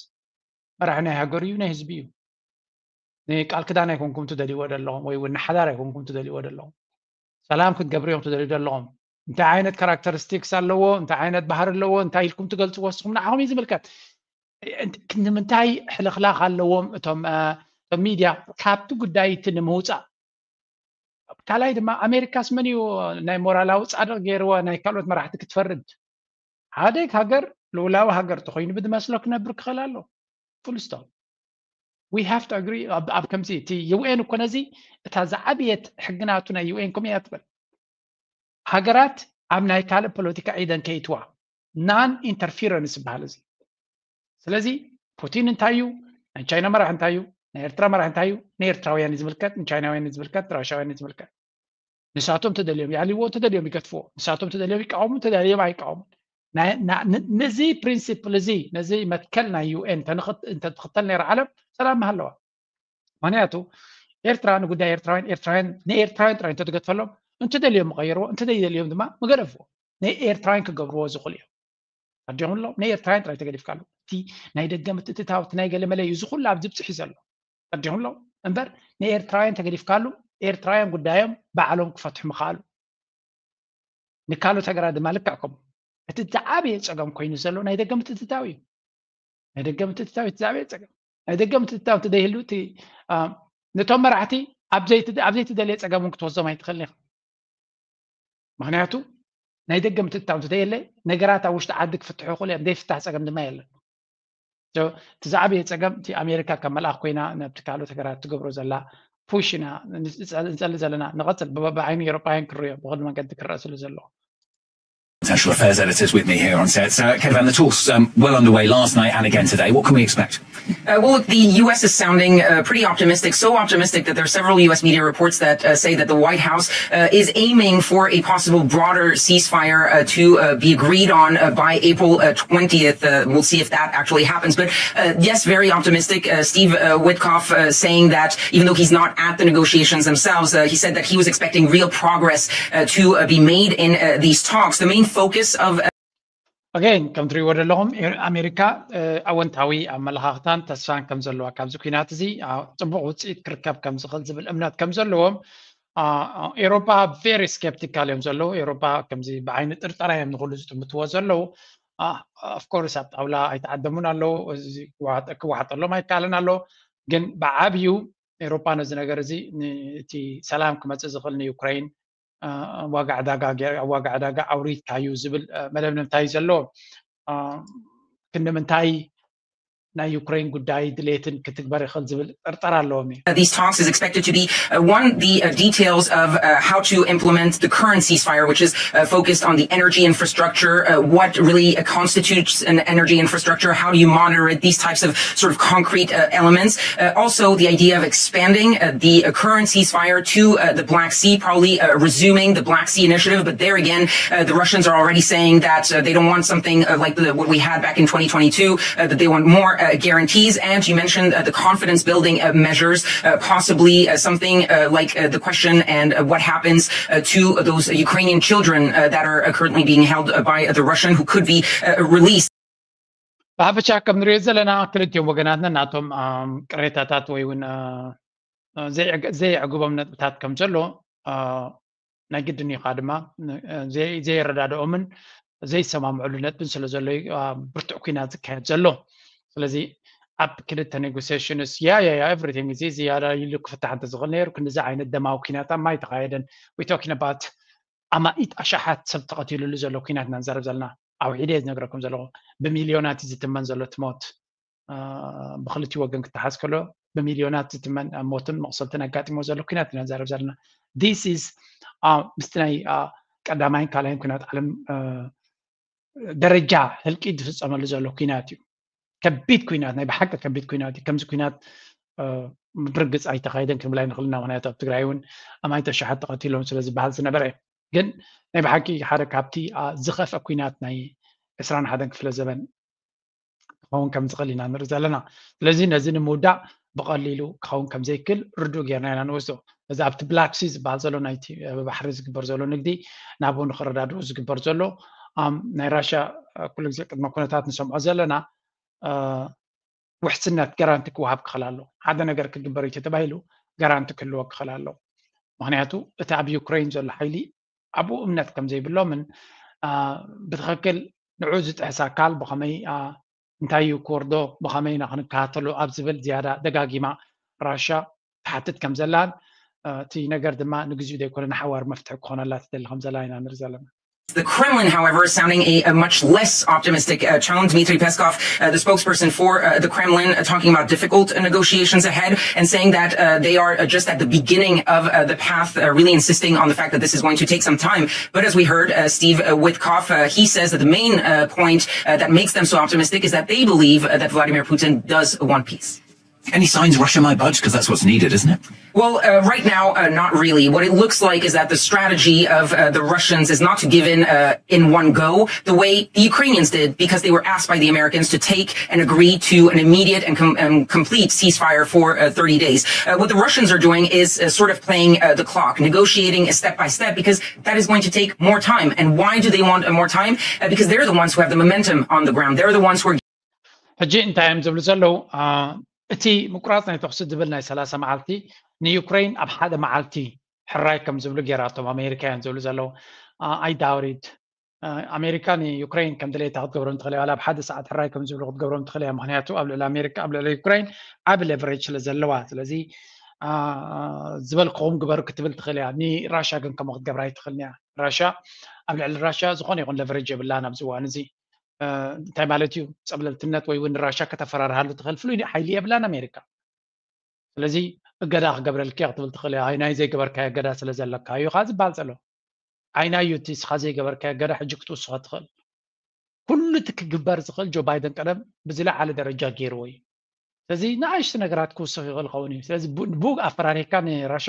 መራሒ ናይ ሃገር እዩ፣ ናይ ህዝቢ እዩ። ንቃል ክዳን ኣይኮንኩም ትደልይዎ ዘለኹም ወይ እውን ንሓዳር ኣይኮንኩም ትደልይዎ ዘለኹም። ሰላም ክትገብሩ እዮም ትደልዩ ዘለኹም። እንታይ ዓይነት characteristics ኣለዎ፣ እንታይ ዓይነት ባህሪ ኣለዎ፣ እንታይ ኢልኩም ትገልፅዎ ንስኹም ንዓኹም እዩ ዝምልከት። ንምንታይ ሕልኽላኽ ኣለዎም እቶም ሚድያ ካብቲ ጉዳይ እቲ ንምውፃእ? ካልኣይ ድማ ኣሜሪካስ መን እዩ ናይ ሞራላዊ ፃድቕ ገይርዋ ናይ ካልኦት መራሕቲ ክትፈርድ? ሓደ ሃገር ልኡላዊ ሃገር ተኮይኑ ብዝመስሎ ክነብር ክኽእል ኣሎ። Full stop. We have to agree ኣብ ከምዚ እቲ UN እኮ ነዚ እታ ዝዓበየት ሕግናቱ ናይ UN ኮም እያ ትብል። ሃገራት ኣብ ናይ ካልእ ፖለቲካ ኢደን ከይትዋ non interference ዝበሃል እዚ። ስለዚ ፑቲን እንታይ እዩ፣ ናይ ቻይና መራሕ እንታይ እዩ፣ ናይ ኤርትራ መራሕ እንታይ እዩ፣ ንኤርትራውያን እዩ ዝምልከት፣ ንቻይናውያን እዩ ዝምልከት፣ ንራሻውያን እዩ ዝምልከት። ንሳቶም ተደልዮም ይኣልይዎ፣ ተደልዮም ይገትፍዎ፣ ንሳቶም ተደልዮም ይቃወሙ፣ ተደልዮም ኣይቃወሙን። ነዚ principle እዚ ነዚ መትከል ናይ UN እንተትኽተል ነይራ ዓለም ሰላም ምሃለዋ። ምክንያቱ ኤርትራ ንጉዳይ ኤርትራውያን ኤርትራውያን ንኤርትራውያን ጥራይ እንተትገድፈሎም እንተደልዮም ምቐየርዎ እንተደይደልዮም ድማ ምገደፍዎ። ንኤርትራውያን ክገብርዎ ዝኽእሉ እዮም። ኣዲኹም ኣሎ ንኤርትራውያን ጥራይ ተገዲፍካሉ እቲ ናይ ደገ ምትእትታው እቲ ናይ ገለመለ እዩ እዚ ኩሉ ኣብዚ ብፅሒ ዘሎ። ኣዲኹም ኣሎ እምበር ንኤርትራውያን ተገዲፍካሉ ኤርትራውያን ጉዳዮም ባዕሎም ክፈትሑ ምኽኣሉ። ንካልኦት ሃገራት ድማ ልክዕ ከምኡ። እቲ ዝዓበየ ፀገም ኮይኑ ዘሎ ናይ ደገ ምትእትታው እዩ። ናይ ደገ ምትእትታው እቲ ዝዓበየ ፀገም። ናይ ደገ ምትእትታው እንተዘይህሉ እቲ ነቶም መራሕቲ ኣብ ዘይትደልየ ፀገም እውን ክትወስዶም ኣይትኽእልን ኢኻ። ምክንያቱ ናይ ደገ ምትእትታው እንተዘየለ ነገራት ኣብ ውሽጢ ዓዲ ክፍትሑ ይኽእሉ እዮም። ዘይፍታሕ ፀገም ድማ የለን። እቲ ዝዓበየ ፀገም እቲ ኣሜሪካ ከም መልኣኽ ኮይና ነብቲ ካልኦት ሃገራት ትገብሮ ዘላ ፑሽ ኢና ንፀሊ ዘለና። ንቐፅል ብዓይኒ ኤሮጳውያን ክርዮ ብኹሉ መንገዲ ክረአ ስለ ዘለዎ። International Affairs editors with me here on set. Uh, Kevin, the talks um, well underway last night and again today. What can we expect? Uh, well, look, the U S is sounding uh, pretty optimistic, so optimistic that there are several U S media reports that uh, say that the White House uh, is aiming for a possible broader ceasefire uh, to uh, be agreed on uh, by April uh, twentieth. Uh, we'll see if that actually happens. But uh, yes, very optimistic. Uh, Steve uh, Witkoff uh, saying that even though he's not at the negotiations themselves, uh, he said that he was expecting real progress uh, to uh, be made in uh, these talks. The main focus of uh, Again, ከም ትሪእዎ ዘለኹም ኣሜሪካ ኣወንታዊ ኣመለኻኽታን ተስፋን ከም ዘለዋ ካብዚ ኩናት እዚ ጽቡቕ ውፅኢት ክርከብ ከም ዝኽእል ዝብል እምነት ከም ዘለዎም ኤሮፓ very skeptical እዮም ዘለዉ። ኤሮፓ ከምዚ ብዓይኒ ጥርጠራ እዮም ንኩሉ ዝጥምትዎ ዘለዉ። Of course ኣብ ጣውላ ኣይተዓደሙን ኣለዉ። ክዋሓጠሎም ኣይከኣልን ኣሎ። ግን ብዓብዩ ኤሮፓ ነዚ ነገር እዚ እቲ ሰላም ክመፅእ ዝኽእል ንዩክሬን ዋጋ ዕዳጋ ዋጋ ዕዳጋ ኣውሪድካዩ ዝብል መደምደምታ እዩ ዘለዎ። ክንዲ ምንታይ ናይ ዩክሬን ጉዳይ ድሌትን ክትግበር ይኽእል ዝብል ጥርጠራ ኣለዎም እዩ። These talks is expected to be uh, one the uh, details of uh, how to implement the current ceasefire, which is uh, focused on the energy infrastructure, uh, what really uh, constitutes an energy infrastructure, how do you monitor it, these types of sort of concrete uh, elements. Uh, also, the idea of expanding uh, the uh, current ceasefire to uh, the Black Sea, probably uh, resuming the Black Sea initiative. But there again, uh, the Russians are already saying that uh, they don't want something uh, like the, what we had back in twenty twenty-two, uh, that they want more uh, guarantees. And you mentioned uh, the confidence building uh, measures, uh, possibly uh, something uh, like uh, the question and uh, what happens uh, to those Ukrainian children uh, that are uh, currently being held uh, by uh, the Russian who could be uh, released. ብሓፈሻ ከም ንሪኦ ዘለና ክልቲኦም ወገናትና ናቶም ቅሬታታት ወይ እውን ዘየዕግቦም ነጥብታት ከም ዘሎ ናይ ግድን እዩ። ከዓ ድማ ዘይረዳድኦምን ዘይሰማምዕሉ ነጥብን ስለ ዘሎ እዩ ብርቱዕ ኩናት ዝካየድ ዘሎ። ስለዚ ኣብ ክልተ negotiations yeah yeah yeah everything እዚ ዝያዳ ኢሉ ክፍታሕ እንተዝኽእል ነይሩ ክንዚ ዓይነት ደማዊ ኩናት ኣብ ማይ ተኻየደን። We talking about ኣማኢት ኣሽሓት ሰብ ተቐቲሉሉ ዘሎ ኩናት ኢና ንዛረብ ዘለና። ኣውሒደ ዝነግረኩም ዘለኹ ብሚልዮናት ዝትመን ዘሎ ትሞት ብክልቲ ወገን ክተሓዝ ከሎ ብሚልዮናት ዝትመን ሞትን መቕሰልትን ኣጋጢሞ ዘሎ ኩናት ኢና ንዛረብ ዘለና። This is ምስቲ ናይ ቀዳማይን ካልኣይን ኩናት ዓለም ደረጃ ህልቂት ዝፍፀመሉ ዘሎ ኩናት እዩ። ከቢድ ኩናት፣ ናይ ብሓቂ ከቢድ ኩናት እዩ። ከምዚ ኩናት ብርግፅ ኣይተኻየደን ክንብል ኣይንኽእልና። ምክንያቱ ኣብ ትግራይ እውን ኣማኢት ኣሽሓት ተቐቲሎም ስለ ዝበሃል ዝነበረ። ግን ናይ ብሓቂ ሓደ ካብቲ ዝኸፍአ ኩናት ናይ ዕስራን ሓደን ክፍለ ዘበን ክኸውን ከም ዝኽእል ኢና ንርኢ ዘለና። ስለዚ ነዚ ንምውዳእ ብቐሊሉ ክኸውን ከም ዘይክእል ርዱእ ጌርና ኢና ንወስዶ። እዚ ኣብቲ ብላክ ሲ ዝበሃል ዘሎ ናይቲ ብባሕሪ ዝግበር ዘሎ ንግዲ ናብኡ ንኽረዳድኡ ዝግበር ዘሎ ናይ ራሽያ ኩሉ ግዜ ቅድመ ኩነታት ንሰምዖ ዘለና ውሕስነት ጋራንቲ ክወሃብ ክኽእል ኣሎ። ሓደ ነገር ክግበር እዩ ተባሂሉ ጋራንቲ ክህልዎ ክኽእል ኣሎ። ምክንያቱ እቲ ኣብ ዩክሬን ዘሎ ሓይሊ ኣብኡ እምነት ከም ዘይብሎምን ብትኽክል ንዑ ዝጥሕስ ኣካል ብኸመይ እንታይ እዩ ክወርዶ ብኸመይ ኢና ክንከታተሎ ኣብ ዝብል ዝያዳ ደጋጊማ ራሻ ትሓትት ከም ዘላን እቲ ነገር ድማ ንግዚኡ ዘይኮነ ንሓዋር መፍትሒ ክኾነላ ትደሊ ከም ዘላ ኢና ንርኢ ዘለና። The Kremlin, however, is sounding a, a much less optimistic uh, tone. Dmitry Peskov, uh, the spokesperson for uh, the Kremlin, uh, talking about difficult negotiations ahead and saying that uh, they are uh, just at the beginning of uh, the path, uh, really insisting on the fact that this is going to take some time. But as we heard uh, Steve uh, Witkoff, uh, he says that the main uh, point uh, that makes them so optimistic is that they believe uh, that Vladimir Putin does want peace. Any signs Russia might budge? Because that's what's needed, isn't it? Well, uh, right now, uh, not really. What it looks like is that the strategy of uh, the Russians is not to give in uh, in one go, the way the Ukrainians did, because they were asked by the Americans to take and agree to an immediate and, com- and complete ceasefire for uh, thirty days. Uh, what the Russians are doing is uh, sort of playing uh, the clock, negotiating step by step, because that is going to take more time. And why do they want uh, more time? Uh, because they're the ones who have the momentum on the ground. They're the ones who are ሕጂ እንታይ እዮም ዝብሉ ዘለዉ? እቲ ምቁራፅ ናይ ተኽሲ ዝብል ናይ ሰላሳ መዓልቲ ንዩክሬን ኣብ ሓደ መዓልቲ ሕራይ ከም ዝብሉ ጌራቶም ኣሜሪካ እዮም ዝብሉ ዘለዉ። ኣይዳውሪድ ኣሜሪካ ንዩክሬን ከም ድሌታ ክትገብሮ እንትኽእል እያ። ኣብ ሓደ ሰዓት ሕራይ ከም ዝብሉ ክትገብሮ እንትኽእል እያ። ምክንያቱ ኣብ ልዕሊ ኣሜሪካ ኣብ ልዕሊ ዩክሬን ዓብ ሌቨሬጅ ስለ ዘለዋ። ስለዚ ዝበልክኹም ግበሩ ክትብል ትኽእል እያ። ንራሻ ግን ከምኡ ክትገብር ኣይትኽእልን እያ። ራሻ ኣብ ልዕሊ ራሻ ዝኾነ ይኹን ሌቨሬጅ የብላን ኣብዚ እዋን እዚ። እንታይ ማለት እዩ? ፀብለልትነት ወይ እውን ራሻ ከተፈራርሃሉ ትኽእል ፍሉይ ሓይሊ የብላን ኣሜሪካ። ስለዚ እገዳ ክገብረልኪ ክትብል ትኽእል እያ። ኣይናይ ዘይገበርካዮ እገዳ ስለ ዘለካ እዩ ካ ዝበሃል ዘሎ። ኣይናዩ እቲ እስኻ ዘይገበርካዮ እገዳ ሕጂ ክትውስኾ ትኽእል። ኩሉ እቲ ክግበር ዝኽእል ጆ ባይደን ቀደም ብዝለዓለ ደረጃ ገይርዎ እዩ። ስለዚ ንኣሽቲ ነገራት ክውስኽ ይኽእል ኸውን እዩ። ስለዚ ብኡ ኣፈራሪካ ንራሻ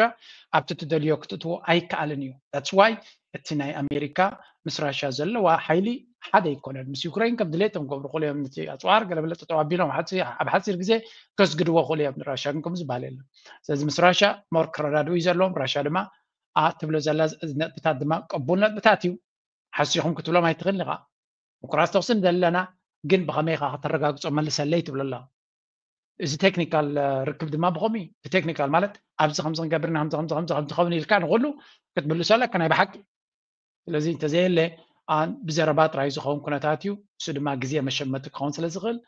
ኣብቲ ትደልዮ ክትእትዎ ኣይከኣልን እዩ። That's why እቲ ናይ ኣሜሪካ ምስ ራሻ ዘለዋ ሓይሊ ሓደ ኣይኮነን። ምስ ዩክሬን ከም ድሌቶም ክገብሩ ክእሉ እዮም። ነቲ ኣፅዋር ገለበለ ጠጠው ኣቢሎም ኣብ ሓፂር ግዜ ከስግድዎ ክእሉ እዮም። ንራሻ ግን ከምኡ ዝበሃል የለን። ስለዚ ምስ ራሻ ሞር ክረዳድኡ እዩ ዘለዎም። ራሻ ድማ ትብሎ ዘላ ነጥብታት ድማ ቅቡል ነጥብታት እዩ። ሓሲኹም ክትብሎም ኣይትኽእልን ኢኻ። ምቁራፅ ተኹሲ ንደሊ ኣለና፣ ግን ብኸመይ ኢኻ ከተረጋግፆ መልሰለይ ትብሎ ኣላ። እዚ ቴክኒካል ርክብ ድማ ብኸምኡ እዩ። እቲ ቴክኒካል ማለት ኣብዚ ከምዚ ክንገብርና ከምዚ ከምዚ ከምዚ ከምዚ ኸውን ኢልካ ንኹሉ ክትምልሶ ኣለካ ናይ ብሓቂ። ስለዚ እንተዘየለ ብዘረባ ጥራይ ዝኸውን ኩነታት እዩ። እሱ ድማ ግዜ መሸመቲ ክኸውን ስለ ዝኽእል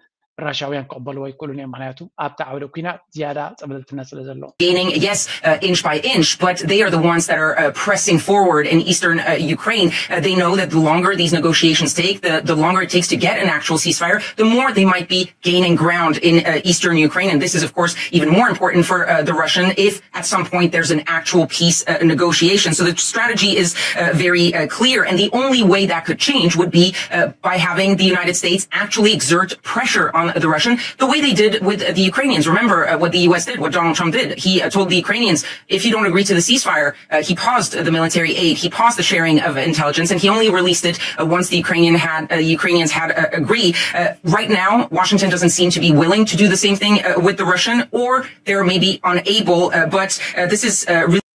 ራሻውያን ክቕበልዎ ኣይክእሉን እዮም። ምክንያቱ ኣብቲ ዓውደ ኩናት ዝያዳ ፀብለልትነት ስለ ዘሎ gaining, yes, uh, inch by inch, but they are the ones that are uh, pressing forward in eastern uh, Ukraine. Uh, they know that the longer these negotiations take, the, the longer it takes to get an actual ceasefire, the more they might be gaining ground in uh, eastern Ukraine. And this is, of course, even more important for uh, the Russian if at some point there's an actual peace uh, negotiation. So the strategy is uh, very uh, clear. And the only way that could change would be uh, by having the United States actually exert pressure on the Russian, the way they did with the Ukrainians. Remember uh, what the U S did, what Donald Trump did. He uh, told the Ukrainians, if you don't agree to the ceasefire, uh, he paused the military aid, he paused the sharing of intelligence, and he only released it uh, once the Ukrainian had, uh, Ukrainians had uh, agree. Uh, right now, Washington doesn't seem to be willing to do the same thing uh, with the Russian, or they're maybe unable. Uh, but uh, this is uh, really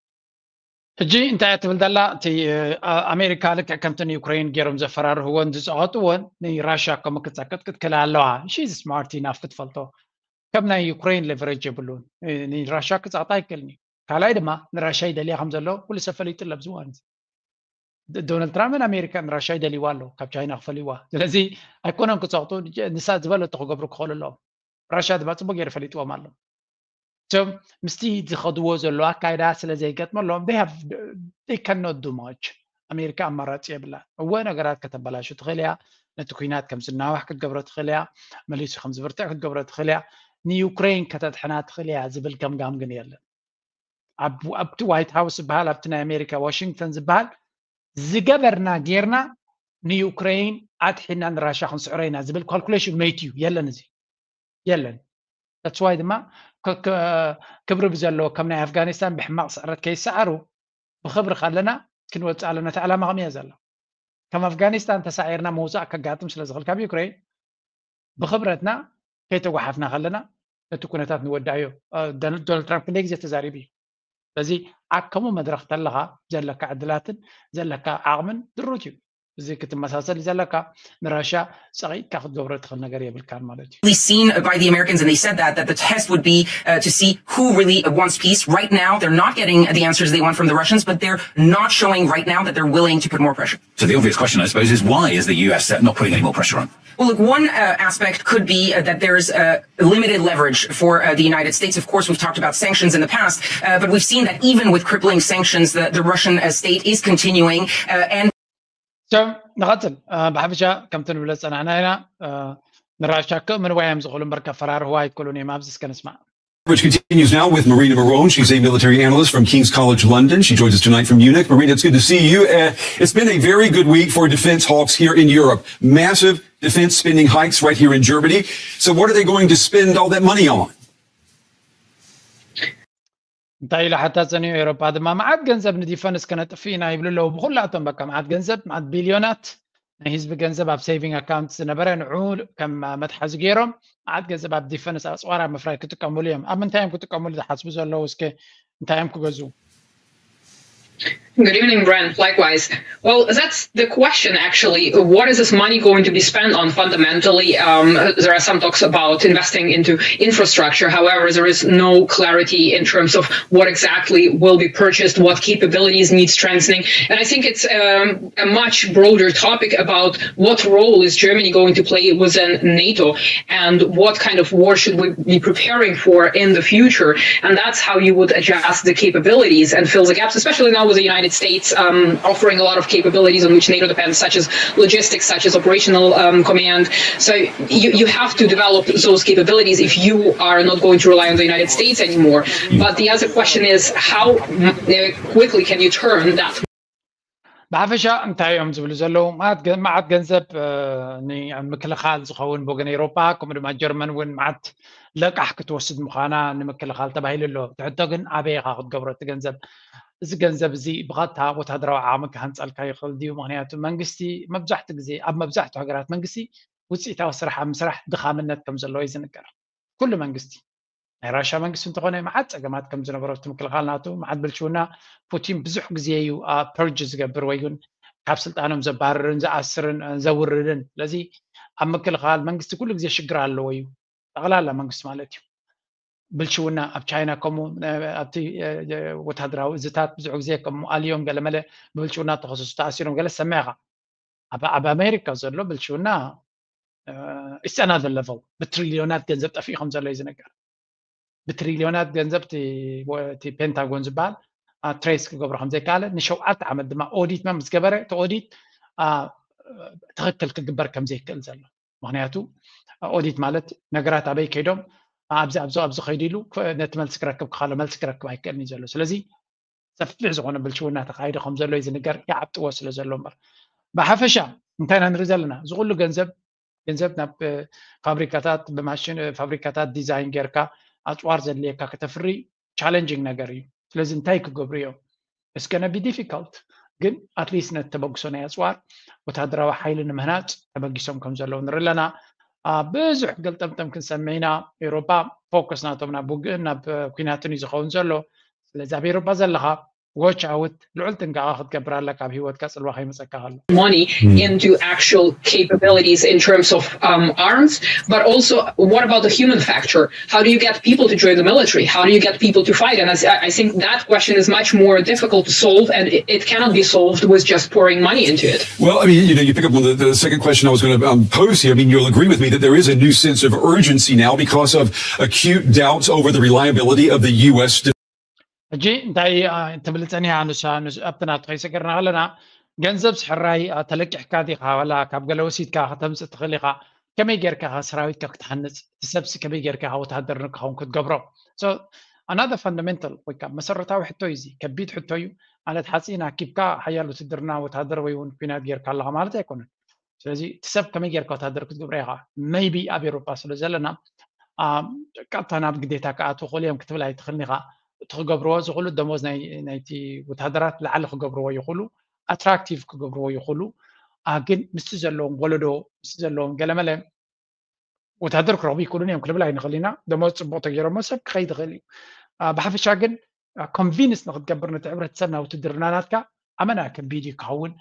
ሕጂ እንታይ እያ ትብል ዘላ? እቲ ኣሜሪካ ልክዕ ከምቲ ንዩክሬን ገይሮም ዘፈራርህዎን ዝፀቐጥዎን ንራሽያ ከምኡ ክትፀቅጥ ክትክእል ኣለዋ። ሺ ስማርት ኢናፍ ክትፈልጦ። ከም ናይ ዩክሬን ሌቨሬጅ የብሉን። ንራሽያ ክፀቕጣ ኣይክእልን እዩ። ካልኣይ ድማ ንራሽያ ይደልያ ከም ዘሎ ኩሉ ሰብ ፈሊጡ ኣሎ ኣብዚ እዋን እዚ። ዶናልድ ትራምፕ ንኣሜሪካ ንራሽያ ይደልይዋ ኣሎ ካብ ቻይና ክፈልይዋ። ስለዚ ኣይኮነን ክፀቕጡ፣ ንሳ ዝበለቶ ክገብሩ ክኽእሉ ኣለዎም። ራሽያ ድማ ፅቡቅ ገይሩ ፈሊጥዎም ኣሎ። እቶም ምስቲ ዝኸድዎ ዘሎ ኣካይዳ ስለ ዘይገጥመሎም they have they cannot do much። ኣሜሪካ ኣማራፂ የብላን። እወ ነገራት ከተበላሹ ትኽእል እያ፣ ነቲ ኩናት ከም ዝናዋሕ ክትገብሮ ትኽእል እያ፣ መሊሱ ከም ዝብርትዕ ክትገብሮ ትኽእል እያ፣ ንዩክሬን ከተድሕና ትኽእል እያ ዝብል ገምጋም ግን የለን። ኣብቲ ዋይት ሃውስ ዝበሃል ኣብቲ ናይ ኣሜሪካ ዋሽንግተን ዝበሃል ዝገበርና ጌርና ንዩክሬን ኣድሒና ንራሻ ክንስዕሮ ኢና ዝብል ካልኩሌሽን መይት እዩ። የለን፣ እዚ የለን። ተስዋይ ድማ ክብሪ ብዘለዎ ከም ናይ ኣፍጋኒስታን ብሕማቕ ስዕረት ከይሰዓሩ ብኽብሪ ካለና ክንወፅእ ኣለና። እቲ ዕላማ ከምያ ዘሎ ከም ኣፍጋኒስታን ተሳዒርና ምውፃእ ከጋጥም ስለ ዝኽእል ካብ ዩክሬን ብኽብረትና ከይተጓሓፍና ከለና እቲ ኩነታት ንወዳእዮ። ዶናልድ ትራምፕ ክንደይ ግዜ ተዛሪቡ እዩ። ስለዚ ኣብ ከምኡ መድረኽ ተለኻ ዘለካ ዕድላትን ዘለካ ዓቕምን ድሩት እዩ። እዚ ክትመሳሰል ዘለካ ንራሻ ፀቒጥካ ክትገብሮ ትኽእል ነገር የብልካን ማለት እዩ። Seen by the Americans, and they said that that the test would be uh, to see who really wants peace. Right now, they're not getting the answers they want from the Russians, but they're not showing right now that they're willing to put more pressure. So the obvious question, I suppose, is why is the U S not putting any more pressure on? Well, look, one uh, aspect could be uh, that there's uh, limited leverage for uh, the United States. Of course, we've talked about sanctions in the past, uh, but we've seen that even with crippling sanctions, the, the Russian uh, state is continuing. Uh, and so ንቐፅል ብሓፈሻ ከምቲ ንብለ ዝፀናሕና ኢና። ንራሻ ክእምንዋ እዮም ዝኽእሉ እምበር ከፈራርህዋ ኣይክእሉን እዮም። ኣብዚ እስከ ንስማዕ። Which continues now with Marina Marone. She's a military analyst from King's College London. She joins us tonight from Munich. Marina, it's good to see you. Uh, it's been a very good week for defense hawks here in Europe. Massive defense spending hikes right here in Germany. So, what are they going to spend all that money on? እንታይ ኢሉ ሓታ ጸኒሑ? ኤሮፓ ድማ መዓት ገንዘብ ንዲፈንስ ከነጥፍ ኢና ይብሉ ኣለዉ። ብኹላቶም በቃ መዓት ገንዘብ፣ መዓት ቢልዮናት ናይ ህዝቢ ገንዘብ ኣብ ሴቪንግ ኣካውንት ዝነበረ ንዑ ከም መትሓዚ ገይሮም መዓት ገንዘብ ኣብ ዲፈንስ ኣጽዋር ኣብ ምፍራይ ክጥቀምሉ እዮም። ኣብ ምንታይ እዮም ክጥቀምሉ ዝሓስቡ ዘለዉ? እስከ እንታይ እዮም ክገዝኡ? Good evening, Brent. Likewise. Well, that's the question, actually. What is this money going to be spent on fundamentally? Um, there are some talks about investing into infrastructure. However, there is no clarity in terms of what exactly will be purchased, what capabilities need strengthening. And I think it's um, a much broader topic about what role is Germany going to play within NATO and what kind of war should we be preparing for in the future. And that's how you would adjust the capabilities and fill the gaps, especially now with the United States um, offering a lot of capabilities on which NATO depends, such as logistics, such as operational um, command. So you, you have to develop those capabilities if you are not going to rely on the United States anymore. But the other question is, how uh, quickly can you turn that? ብሓፈሻ እንታይ እዮም ዝብሉ ዘለዉ? መዓት ገንዘብ ምክልኻል ዝኸውን ብወገን ኤሮፓ፣ ከምኡ ድማ ጀርመን እውን መዓት ለቃሕ ክትወስድ ምዃና ንምክልኻል ተባሂሉ ኣሎ። ትሕቶ ግን ኣበይ ኢኻ ክትገብሮ እቲ ገንዘብ? እዚ ገንዘብ እዚ ብቐጥታ ወታደራዊ ዓቕሚ ክሃንጸልካ ይኽእል ድዩ? ምኽንያቱ መንግስቲ መብዛሕትኡ ግዜ ኣብ መብዛሕትኡ ሃገራት መንግስቲ ውፅኢታዊ ስራሕ ኣብ ምስራሕ ድኻምነት ከም ዘለዎ እዩ ዝንገር። ኩሉ መንግስቲ ናይ ራሻ መንግስቲ እንተኾነ መዓት ፀገማት ከም ዝነበሮ እቲ ምክልኻል ናቱ መዓት ብልሽውና ፑቲን ብዙሕ ግዜ እዩ ፐርጅ ዝገብር ወይ እውን ካብ ስልጣኖም ዘባርርን ዝኣስርን ዘውርድን። ስለዚ ኣብ ምክልኻል መንግስቲ ኩሉ ግዜ ሽግር ኣለዎ እዩ። ጠቕላላ መንግስቲ ማለት እዩ። ብልሽውና ኣብ ቻይና ከምኡ ኣብቲ ወታደራዊ እዝታት ብዙሕ ግዜ ከም ኣልዮም ገለመለ ብብልሽውና ተኸሰሱ ተኣሲሮም ገለ ሰሚዕኻ። ኣብ ኣሜሪካ ዘሎ ብልሽውና ኢትስ ኣናዘር ለቨል ብትሪልዮናት ገንዘብ ጠፊኡ ከም ዘሎ እዩ ዝነገር። ብትሪልዮናት ገንዘብ እቲ ፔንታጎን ዝበሃል ትሬስ ክገብሮ ከም ዘይከኣለ ንሸውዓተ ዓመት ድማ ኦዲት ምስ ገበረ እቲ ኦዲት ትኽክል ክግበር ከም ዘይክእል ዘሎ። ምክንያቱ ኦዲት ማለት ነገራት ኣበይ ከይዶም ኣብዚ ኣብዚ ኣብዚ ከይዱ ኢሉ ነቲ መልሲ ክረክብ ክካሎ መልሲ ክረክብ ኣይክእልን እዩ ዘሎ። ስለዚ ሰፊሕ ዝኾነ ብልሽውና ተኻይዶ ከም ዘሎ እዩ ዝንገር። ይዓብጥዎ ስለ ዘሎ እምበር ብሓፈሻ እንታይ ኢና ንርኢ ዘለና? እዚ ኩሉ ገንዘብ ገንዘብ ናብ ፋብሪካታት ብማሽን ፋብሪካታት ዲዛይን ጌርካ ኣፅዋር ዘድልየካ ከተፍሪ ቻለንጂንግ ነገር እዩ። ስለዚ እንታይ ክገብሩ እዮም? እስከነ ቢ ዲፊካልት ግን ኣትሊስት ነቲ ተበግሶ ናይ ኣፅዋር ወታደራዊ ሓይሊ ንምህናፅ ተበጊሶም ከም ዘለዉ ንርኢ ኣለና። ብዙሕ ገልጠምጠም ክንሰምዕ ኢና። ኤውሮፓ ፎከስ ናቶም ናብ ውግእን ናብ ኩናትን እዩ ዝኸውን ዘሎ። ስለዚ ኣብ ኤውሮፓ ዘለኻ ዎች ኣውት ልዑል ጥንቃቐ ክትገብር ኣለካ ኣብ ህይወትካ ፅልዋ ከይመፀካ ከሎ። money into actual capabilities in terms of um, arms, but also what about the human factor? How do you get people to join the military? How do you get people to fight? And I, I think that question is much more difficult to solve, and it, it cannot be solved with just pouring money into it. Well, I mean, you know, you pick up on the, the second question I was going to um, pose here. I mean, you'll agree with me that there is a new sense of urgency now because of acute doubts over the reliability of the U S. ሕጂ እንታይ ትብል ፀኒሓ ንሳ ኣብቲ ናቱ ከይሰገርና ከለና ገንዘብ ስሕራይ ተለቂሕካ ዲኻ ዋላ ካብ ገለ ወሲድካ ከተምፅእ ትኽእል ኢኻ። ከመይ ጌርካ ሰራዊትካ ክትሃንፅ፣ እቲ ሰብሲ ከመይ ጌርካ ወታደር ንክኸውን ክትገብሮ? ኣናተ ፋንዳሜንታል ወይ ከዓ መሰረታዊ ሕቶ እዩ። እዚ ከቢድ ሕቶ እዩ። ማለት ሓፂን ኣኪብካ ሓያል ውትድርና ወታደር ወይ እውን ኩናት ጌርካ ኣለኻ ማለት ኣይኮነን። ስለዚ እቲ ሰብ ከመይ ጌርካ ወታደር ክትገብሮ ኢኻ? መይቢ ኣብ ኤሮጳ ስለ ዘለና ቀጥታ ናብ ግዴታ ክኣትዉ ክእሉ እዮም ክትብል ኣይትኽእልን ኢኻ። እቲ ክገብርዎ ዝኽእሉ ደሞዝ ናይቲ ወታደራት ላዕሊ ክገብርዎ ይኽእሉ፣ ኣትራክቲቭ ክገብርዎ ይኽእሉ። ግን ምስቲ ዘለዎም ወለዶ ምስቲ ዘለዎም ገለመለ ወታደር ክረኽቡ ይክእሉን እዮም ክንብል ኣይንኽእል ኢና። ደሞዝ ፅቡቅ ተገይሮሞ ሰብ ክኸይድ ይኽእል እዩ። ብሓፈሻ ግን ኮንቪንስ ንክትገብር ነቲ ሕብረተሰብ ናብ ውትድርና ናትካ ኣመና ከቢድ እዩ ክኸውን።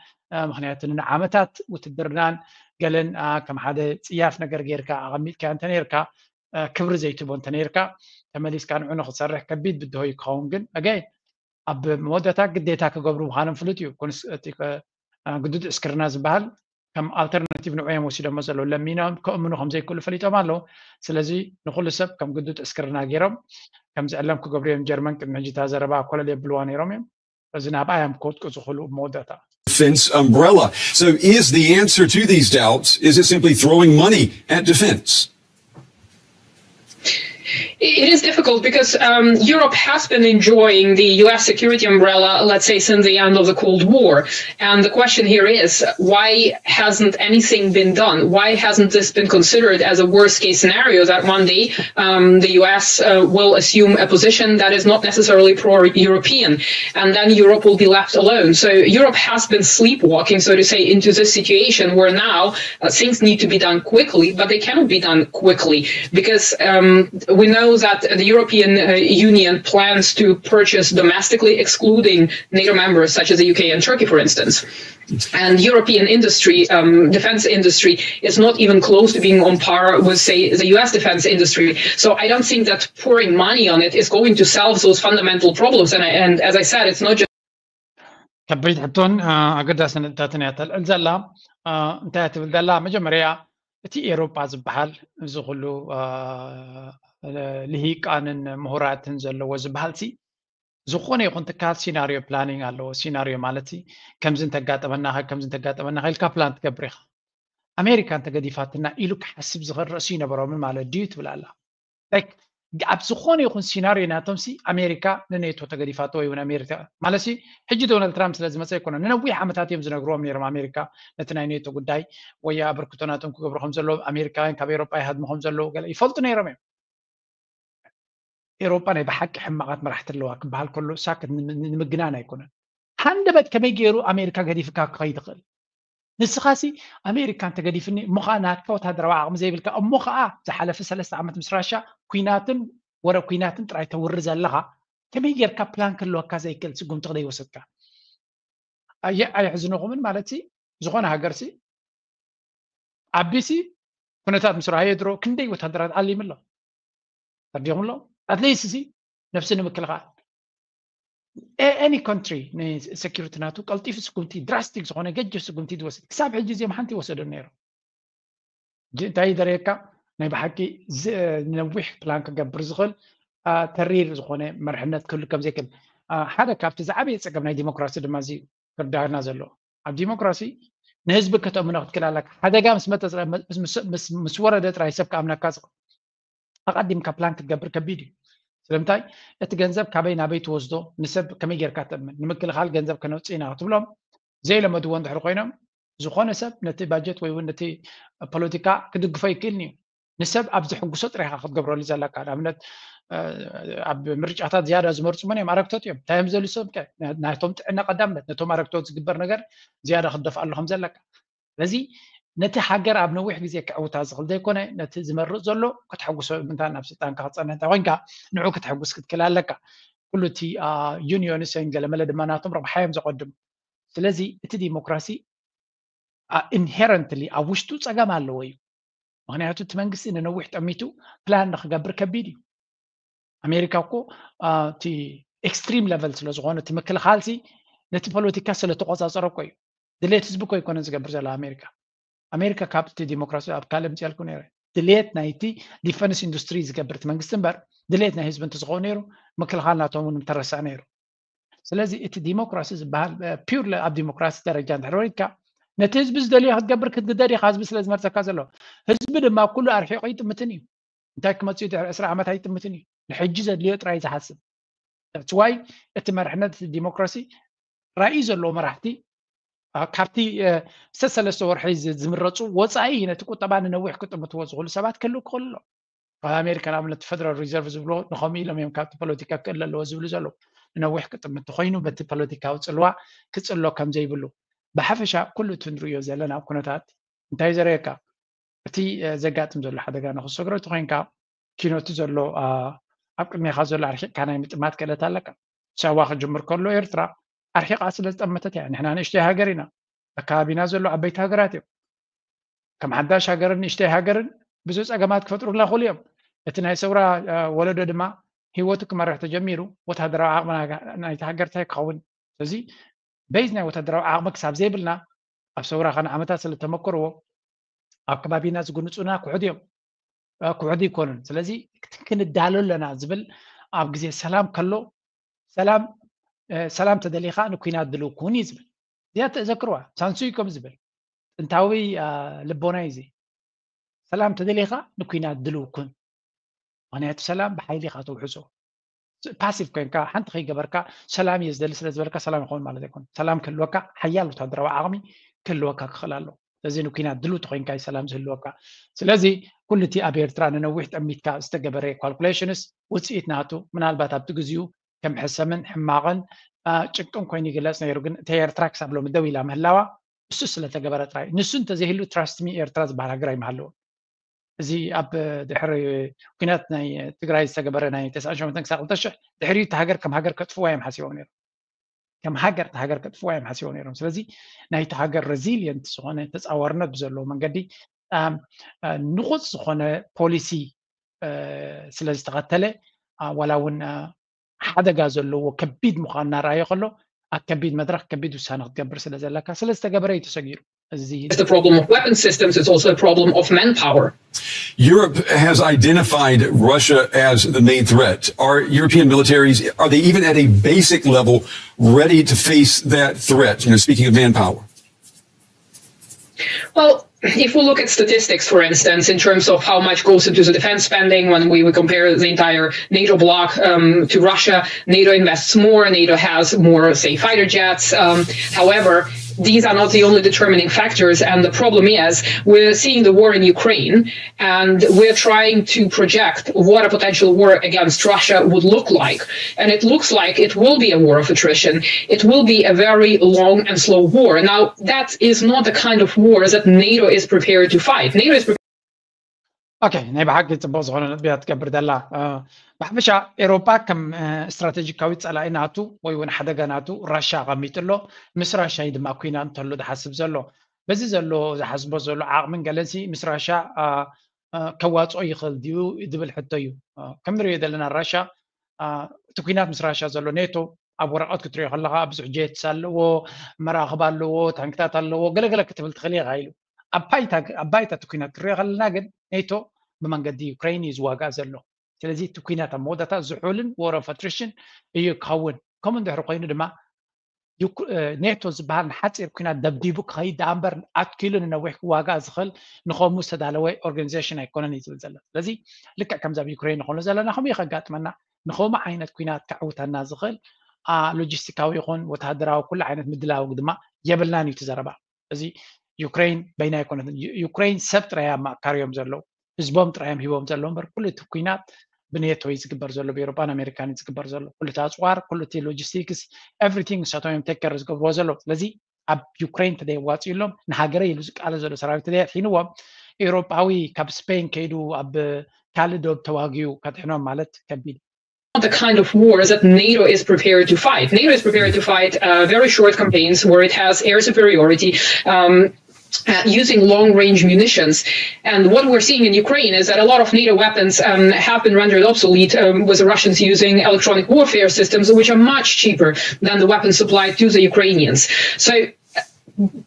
ምክንያቱ ንዓመታት ውትድርናን ገለን ከም ሓደ ፅያፍ ነገር ጌርካ ኣቐሚጥካ እንተነርካ፣ ክብሪ ዘይትቦ እንተነርካ፣ ተመሊስካ ንዑ ንክትሰርሕ ከቢድ ብድሆ እዩ ክኸውን። ግን ኣገይ ኣብ መወዳእታ ግዴታ ክገብሩ ምዃኖም ፍሉጥ እዩ። ግዱድ ዕስክርና ዝበሃል ከም ኣልተርናቲቭ ንዑ እዮም ወሲዶሞ ዘለዉ። ለሚኖም ከእምኑ ከም ዘይክእሉ ፈሊጦም ኣለዉ። ስለዚ ንኩሉ ሰብ ከም ግዱድ ዕስክርና ገይሮም ከም ዝዕለም ክገብሩ እዮም። ጀርመን ቅድሚ ሕጂ እታ ዘረባ ኮለል የብልዋ ነይሮም እዮም። እዚ ናብኣ እዮም ክወድቁ ዝኽእሉ መወዳእታ። Defense umbrella. So is the answer to these doubts, is it simply throwing money at defense? It is difficult because um, Europe has been enjoying the U S security umbrella, let's say, since the end of the Cold War. And the question here is, why hasn't anything been done? Why hasn't this been considered as a worst case scenario that one day um, the U S uh, will assume a position that is not necessarily pro European? And then Europe will be left alone. So Europe has been sleepwalking, so to say, into this situation where now uh, things need to be done quickly, but they cannot be done quickly because um, we know that the European uh, Union plans to purchase domestically, excluding NATO members such as the U K and Turkey, for instance. And European industry, um, defense industry, is not even close to being on par with, say, the U S defense industry. So I don't think that pouring money on it is going to solve those fundamental problems. And, I, and as I said, it's not just ከቢድ ሕቶን ኣገዳሲ ነጥብታትን እያ ተልዕል ዘላ። እንታይ ትብል ዘላ? መጀመርያ እቲ ኤሮጳ ዝበሃል እዚ ኩሉ ልሂቃንን ምሁራትን ዘለዎ ዝበሃል ሲ ዝኾነ ይኹን ትካል ሲናሪዮ ፕላኒንግ ኣለዎ። ሲናሪዮ ማለት ከምዚ እንተጋጠመና ከምዚ እንተጋጠመና ኢልካ ፕላን ትገብር ኢኻ። ኣሜሪካ እንተገዲፋትና ኢሉ ክሓስብ ዝኽእል ርእሲ ይነበሮምን ማለት ድዩ ትብል ኣላ። ኣብ ዝኾነ ይኹን ሲናሪዮ ናቶም ሲ ኣሜሪካ ንኔቶ ተገዲፋቶ ወይ እውን ኣሜሪካ ማለት ሲ ሕጂ ዶናልድ ትራምፕ ስለ ዝመፀ ኣይኮነ። ንነዊሕ ዓመታት እዮም ዝነግርዎም ነይሮም ኣሜሪካ ነቲ ናይ ኔቶ ጉዳይ ወይ ኣበርክቶ ናቶም ክገብሩ ከም ዘለዎም ኣሜሪካውያን ካብ ኤሮጳ ይሃድሙ ከም ዘለዉ ገለ ይፈልጡ ነይሮም እዮም። ኤሮጳ ናይ ብሓቂ ሕማቓት መራሕቲ ኣለዋ ክበሃል ከሎ ሳክት ንምግናን ኣይኮነን። ሃንደበት ከመይ ገይሩ ኣሜሪካ ገዲፍካ ክኸይድ ይኽእል? ንስኻሲ ኣሜሪካ እንተገዲፍኒ እሞ ከዓ ናትካ ወታደራዊ ዓቕሚ ዘይብልካ እሞ ከዓ ዝሓለፈ ሰለስተ ዓመት ምስ ራሻ ኩናትን ወረ ኩናትን ጥራይ ተውሪ ዘለኻ ከመይ ጌርካ ፕላን ክህልወካ ዘይክእል ስጉምቲ ክደይወሰድካ? ኣየ ኣየሕዝንኹምን ማለት ሲ ዝኾነ ሃገር ሲ ዓቢሲ ኩነታት ምስ ረሃየ ድሮ ክንደይ ወታደራት ዓሊሙ ኣሎ ተርዲኹም ኣሎ ኣትሊስት ሲ ነብሲ ንምክልኻል any country ንሴኪሪቲ ናቱ ቀልጢፉ ስጉምቲ ድራስቲክ ዝኾነ ገጅፍ ስጉምቲ ዝወስድ ክሳብ ሕጂ እዚኦም ሓንቲ ይወሰዶ ነይሩ። እንታይ ይደረየካ ናይ ብሓቂ ንነዊሕ ፕላን ክገብር ዝኽእል ተሪር ዝኾነ መርሕነት ክህሉ ከም ዘይክእል ሓደ ካብቲ ዝዓበየ ፀገም ናይ ዲሞክራሲ ድማ እዚ ክርዳና ዘሎ ኣብ ዲሞክራሲ ንህዝቢ ከተእምኖ ክትክእል ኣለካ። ሓደጋ ምስ መጠ ምስ ወረደ ጥራይ ሰብ ክኣምነካ ዝኽእል ኣቐዲምካ ፕላን ክትገብር ከቢድ እዩ። ስለምንታይ እቲ ገንዘብ ካበይ ናበይ ትወስዶ ንሰብ ከመይ ጌርካ ተእምን ንምክልኻል ገንዘብ ከነውፅእ ኢና ክትብሎም ዘይለመድዎ እንድሕር ኮይኖም ዝኾነ ሰብ ነቲ ባጀት ወይ እውን ነቲ ፖለቲካ ክድግፎ ይክእልኒ እዩ። ንሰብ ኣብ ዘሕጉሶ ጥራይካ ክትገብረሉ ዘለካ ንኣብነት ኣብ ምርጫታት ዝያዳ ዝመርፁ መን እዮም ኣረግቶት እዮም እንታይ እዮም ዘሉ ሰብ ናይቶም ጥዕና ቀዳምነት ነቶም ኣረግቶት ዝግበር ነገር ዝያዳ ክትደፍኣሉ ከም ዘለካ ስለዚ ነቲ ሃገር ኣብ ነዊሕ ግዜ ክዕውታ ዝኽእል ዘይኮነ ነቲ ዝመርፅ ዘሎ ከተሐጉሶ ምንታ ናብ ስልጣንካ ክፀንሕ እንተ ኮንካ ንዑ ከተሐጉስ ክትክእል ኣለካ። ኩሉ እቲ ዩኒዮንስ ገለመለ ድማ ናቶም ረብሓ እዮም ዘቐድሙ። ስለዚ እቲ ዲሞክራሲ ኢንሄረንትሊ ኣብ ውሽጡ ፀገም ኣለዎ እዩ። ምክንያቱ እቲ መንግስቲ ንነዊሕ ጠሚቱ ፕላን ንክገብር ከቢድ እዩ። ኣሜሪካ እኮ እቲ ኤክስትሪም ለቨል ስለዝኮነ እቲ ምክልኻልሲ ነቲ ፖለቲካ ስለተቆፃፀረ እኮ እዩ። ድሌት ህዝቢ እኮ ይኮነ ዝገብር ዘሎ ኣሜሪካ። ኣሜሪካ ካብቲ ዲሞክራሲ ኣብ ካልእ ምፅኣልኩ ነረ ድሌት ናይቲ ዲፈንስ ኢንዱስትሪ ዝገብር እቲ መንግስቲ እምበር ድሌት ናይ ህዝቢ እንተዝኸውን ነይሩ ምክልኻል ናቶም እውን ምተረሳዕ ነይሩ። ስለዚ እቲ ዲሞክራሲ ዝበሃል ፒር ኣብ ዲሞክራሲ ደረጃ እንድሕር ወሪድካ ነቲ ህዝቢ ዝደልዮ ክትገብር ክትግደድ ኢኻ፣ ህዝቢ ስለ ዝመርፀካ ዘሎ። ህዝቢ ድማ ኩሉ ኣርሒቑ ይጥምትን እዩ። እንታይ ክመፅእ ድሕሪ ዕስራ ዓመት ኣይጥምትን እዩ። ንሕጂ ዘድልዮ ጥራይ ዝሓስብ። ዋይ እቲ መርሕነት ዲሞክራሲ ራእይ ዘለዎ መራሕቲ ካብቲ ሰለስተ ወርሒ ዝምረፁ ወፃኢ ነቲ ቁጠባ ንነዊሕ ክጥምትዎ ዝኽእሉ ሰባት ክህልው ክኽእሉ ኣሎ። ኣብ ኣሜሪካ ንኣብነት ፈደራል ሪዘርቭ ዝብሎ ንኸምኡ ኢሎም እዮም ካብቲ ፖለቲካ ክእለ ኣለዎ ዝብሉ ዘለዉ። ንነዊሕ ክጥምት ኮይኑ በቲ ፖለቲካዊ ፅልዋ ክፅሎ ከም ዘይብሉ። ብሓፈሻ ኩሉ እቲ ንሪኦ ዘለና ኩነታት እንታይ ዘርእየካ? እቲ ዘጋጥም ዘሎ ሓደጋ ንክሰግሮ እቲ ኮይንካ ኪኖቲ ዘሎ ኣብ ቅድሜካ ዘሎ ኣርሒቕካ ናይ ምጥማት ክእለት ኣለካ። ሳዋ ክጅምር ከሎ ኤርትራ ኣርሒቓ ስለ ዝጠመተት እያ። ንሕና ንእሽተይ ሃገር ኢና። ኣከባቢና ዘሎ ዓበይቲ ሃገራት እዮም። ከም ሓዳሽ ሃገርን ንእሽተይ ሃገርን ብዙ ፀገማት ክፈጥሩልና ክእሉ እዮም። እቲ ናይ ሰውራ ወለዶ ድማ ህይወቱ ክመርሕ ተጀሚሩ ወታደራዊ ዓቕሚ ናይቲ ሃገር እንታይ ክኸውን? ስለዚ በይዝ ናይ ወታደራዊ ዓቕሚ ክሳብ ዘይብልና ኣብ ሰውራ ከነ ዓመታት ስለ ተመክርዎ ኣብ ከባቢና ዝጉንፁና ክሑድ እዮም፣ ክሑድ ይኮኑን። ስለዚ ክንዳሎ ኣለና ዝብል ኣብ ግዜ ሰላም ከሎ ሰላም ሰላም ተደሊኻ ንኩናት ድልው ኩን እዩ ዝብል። እዚኣ ተዘክርዋ። ሳንሱይ ከም ዝብል ጥንታዊ ልቦና እዩ። ሰላም ተደሊኻ ንኩናት ድልው ኩን። ምክንያቱ ሰላም ብሓይሊ ኢኻ ተውሕሶ። ፓሲቭ ኮይንካ ሓንቲ ከይገበርካ ሰላም እየ ዝደሊ ስለ ዝበልካ ሰላም ይኸውን ማለት ኣይኮን። ሰላም ክህልወካ ሓያል ወታደራዊ ዓቕሚ ክህልወካ ክኽእል ኣሎ። ስለዚ ንኩናት ድልው ተኮይንካ እዩ ሰላም ዝህልወካ። ስለዚ ኩሉ እቲ ኣብ ኤርትራ ንነዊሕ ጠሚትካ ዝተገበረ ካልኩሌሽንስ ውፅኢት ናቱ ምናልባት ኣብቲ ግዜኡ ከም ሕሰምን ሕማቕን ጭንቅን ኮይኑ ይግለፅ ነይሩ። ግን እቲ ኤርትራ ክሳብ ሎሚ ደው ኢላ ምህላዋ እሱ ስለተገበረ ጥራይ። ንሱ እንተዘይህሉ ትራስት ሚ ኤርትራ ዝበሃል ሃገር ኣይምሃለውን። እዚ ኣብ ድሕሪ ኩናት ናይ ትግራይ ዝተገበረ ናይ ተስዓን ሸሞንተን ክሳብ ክልተ ሽሕ ድሕሪ እቲ ሃገር ከም ሃገር ከጥፍዋ እዮም ሓሲቦም ነይሮም። ከም ሃገር እቲ ሃገር ከጥፍዋ እዮም ሓሲቦም ነይሮም። ስለዚ ናይቲ ሃገር ሬዚሊየንት ዝኾነ ተፃዋርነት ብዘለዎ መንገዲ ንቑፅ ዝኾነ ፖሊሲ ስለ ዝተኸተለ ዋላ እውን ሓደጋ ዘለዎ ከቢድ ምዃኑ እናረኣየ ከሎ ኣብ ከቢድ መድረክ ከቢድ ውሳነ ክትገብር ስለ ዘለካ ስለ ዝተገበረ እዩ ተሰጊሩ። እዚ It's the problem of weapon systems, it's also a problem of manpower. Europe has identified Russia as the main threat. Are European militaries, are they even at a basic level ready to face that threat? You know, speaking of manpower. Well, if we look at statistics, for instance, in terms of how much goes into the defense spending, when we, we compare the entire NATO bloc um, to Russia, NATO invests more, NATO has more, say, fighter jets. Um, however, these are not the only determining factors, and the problem is we're seeing the war in Ukraine, and we're trying to project what a potential war against Russia would look like. And it looks like it will be a war of attrition. It will be a very long and slow war. Now, that is not the kind of war that NATO is prepared to fight. NATO is prepared. ኦኬ፣ ናይ ብሓቂ ፅቡቅ ዝኾነ ነጥብያ ትገብር ዘላ። ብሓፈሻ ኤሮፓ ከም ስትራቴጂካዊ ፀላኢ ናቱ ወይ እውን ሓደጋ ናቱ ራሻ ኣቐሚጡ ኣሎ። ምስ ራሻ እዩ ድማ ኩና እንተሎ ዝሓስብ ዘሎ። በዚ ዘሎ ዝሓስቦ ዘሎ ዓቕምን ገለንሲ ምስ ራሻ ከዋፅኦ ይኽእል ድዩ ዝብል ሕቶ እዩ። ከም ንሪኦ ዘለና ራሻ እቲ ኩናት ምስ ራሻ ዘሎ ኔቶ ኣብ ወረቐት ክትሪኦ ከለካ ብዙሕ ጀትስ ኣለዎ፣ መራኽብ ኣለዎ፣ ታንክታት ኣለዎ፣ ገለገለ ክትብል ትኽእል ኢኻ ኢሉ። ኣብ ባይታ እቲ ኩናት ክንሪኦ ከለና ግን ኔቶ ብመንገዲ ዩክሬን እዩ ዝዋጋእ ዘሎ። ስለዚ እቲ ኩናት ኣብ መወዳእታ ዝሑልን ወረ ፈትሪሽን እዩ ክኸውን። ከምኡ እንድሕር ኮይኑ ድማ ኔቶ ዝበሃል ንሓፂር ኩናት ደብዲቡ ክኸይድ ደኣ እምበር ኣትኪሉ ንነዊሕ ክዋጋእ ዝኽእል ንኸምኡ ዝተዳለወ ኦርጋኒዜሽን ኣይኮነን እዩ ዝብል ዘሎ። ስለዚ ልክዕ ከምዚ ኣብ ዩክሬን ንኾኖ ዘለና ከምኡ እዩ ከጋጥመና። ንኸምኡ ዓይነት ኩናት ከዕውተና ዝኽእል ሎጂስቲካዊ ይኹን ወተሃደራዊ ኩሉ ዓይነት ምድላው ድማ የብልናን እዩ እቲ ዘረባ። እዚ ዩክሬን በይና ኣይኮነትን። ዩክሬን ሰብ ጥራይ ኣብ ማእካርዮም ዘለዉ፣ ህዝቦም ጥራዮም ሂቦም ዘለዉ እምበር ኩሉ እቲ ኩናት ብኔቶ እዩ ዝግበር ዘሎ፣ ብኤሮጳን ኣሜሪካን እዩ ዝግበር ዘሎ። ኩሉ እቲ ኣፅዋር፣ ኩሉ እቲ ሎጂስቲክስ፣ ኤቭሪቲንግ ንሳቶም እዮም ቴክ ኬር ዝገብርዎ ዘለዉ። ስለዚ ኣብ ዩክሬን ተደየዋፅእሎም ንሃገረ ኢሉ ዝቃለ ዘሎ ሰራዊት ተደየድሒንዎም ኤሮጳዊ ካብ ስፔን ከይዱ ኣብ ካልእ ዶብ ተዋጊኡ ከድሕኖም ማለት ከቢድ the kind of war that NATO is prepared to fight. NATO is prepared to fight uh, very short campaigns where it has air superiority. Um, uh, using long-range munitions. And what we're seeing in Ukraine is that a lot of NATO weapons um, have been rendered obsolete um, with the Russians using electronic warfare systems, which are much cheaper than the weapons supplied to the Ukrainians. So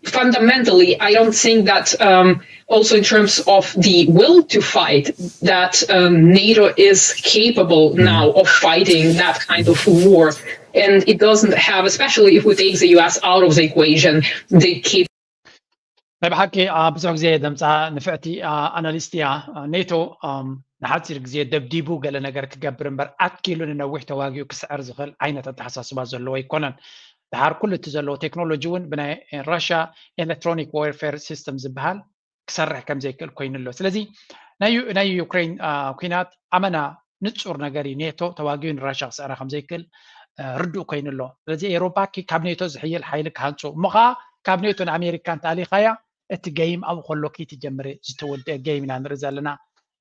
fundamentally, I don't think that um, also in terms of the will to fight, that um, NATO is capable now of fighting that kind of war. And it doesn't have, especially if we take the U S out of the equation, the key ናይ ብሓቂ ብዙሕ ግዜ ደምፃ ንፍዕቲ ኣናሊስት እያ። ኔቶ ንሓፂር ግዜ ደብዲቡ ገለ ነገር ክገብር እምበር ኣትኪሉ ንነዊሕ ተዋጊኡ ክስዕር ዝኽእል ዓይነት ኣተሓሳስባ ዘለዎ ኣይኮነን። ድሓር ኩሉ እቲ ዘለዎ ቴክኖሎጂ እውን ብናይ ራሽያ ኤሌክትሮኒክ ዋርፌር ሲስተም ዝበሃል ክሰርሕ ከም ዘይክእል ኮይኑ ኣሎ። ስለዚ ናይ ዩክሬን ኩናት ኣመና ንፁር ነገር እዩ። ኔቶ ተዋጊኡ ንራሽያ ክስዕራ ከም ዘይክእል ርዱእ ኮይኑ ኣሎ። ስለዚ ኤውሮፓ ካብ ኔቶ ዝሕይል ሓይሊ ክሃንፁ እሞ ከዓ ካብ ኔቶ ንኣሜሪካ እንተኣሊኻያ እቲ ገይም ኣብኡ ከሎ ከይትጀምር ዝተወደአ ገይም ኢና ንርኢ ዘለና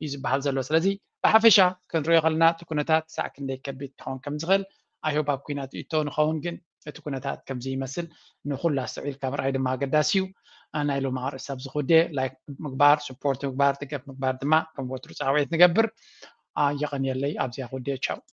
እዩ ዝበሃል ዘሎ። ስለዚ ብሓፈሻ ክንሪኦ ከለና እቲ ኩነታት ሳዕ ክንደይ ከቢድ ክኸውን ከም ዝኽእል ኣይሆብ ኣብ ኩናት እቶ ንኸውን ግን እቲ ኩነታት ከምዚ ይመስል ንኩሉ ኣስተውዒልካ ምርኣይ ድማ ኣገዳሲ እዩ። ናይ ሎም ኣርእስቲ ኣብዚ ክውደ ላይክ ምግባር፣ ስፖርት ምግባር፣ ደገፍ ምግባር ድማ ከም ወትሩ ፃዕወት ንገብር። የቐንየለይ ኣብዚኣ ክውደ ቻው።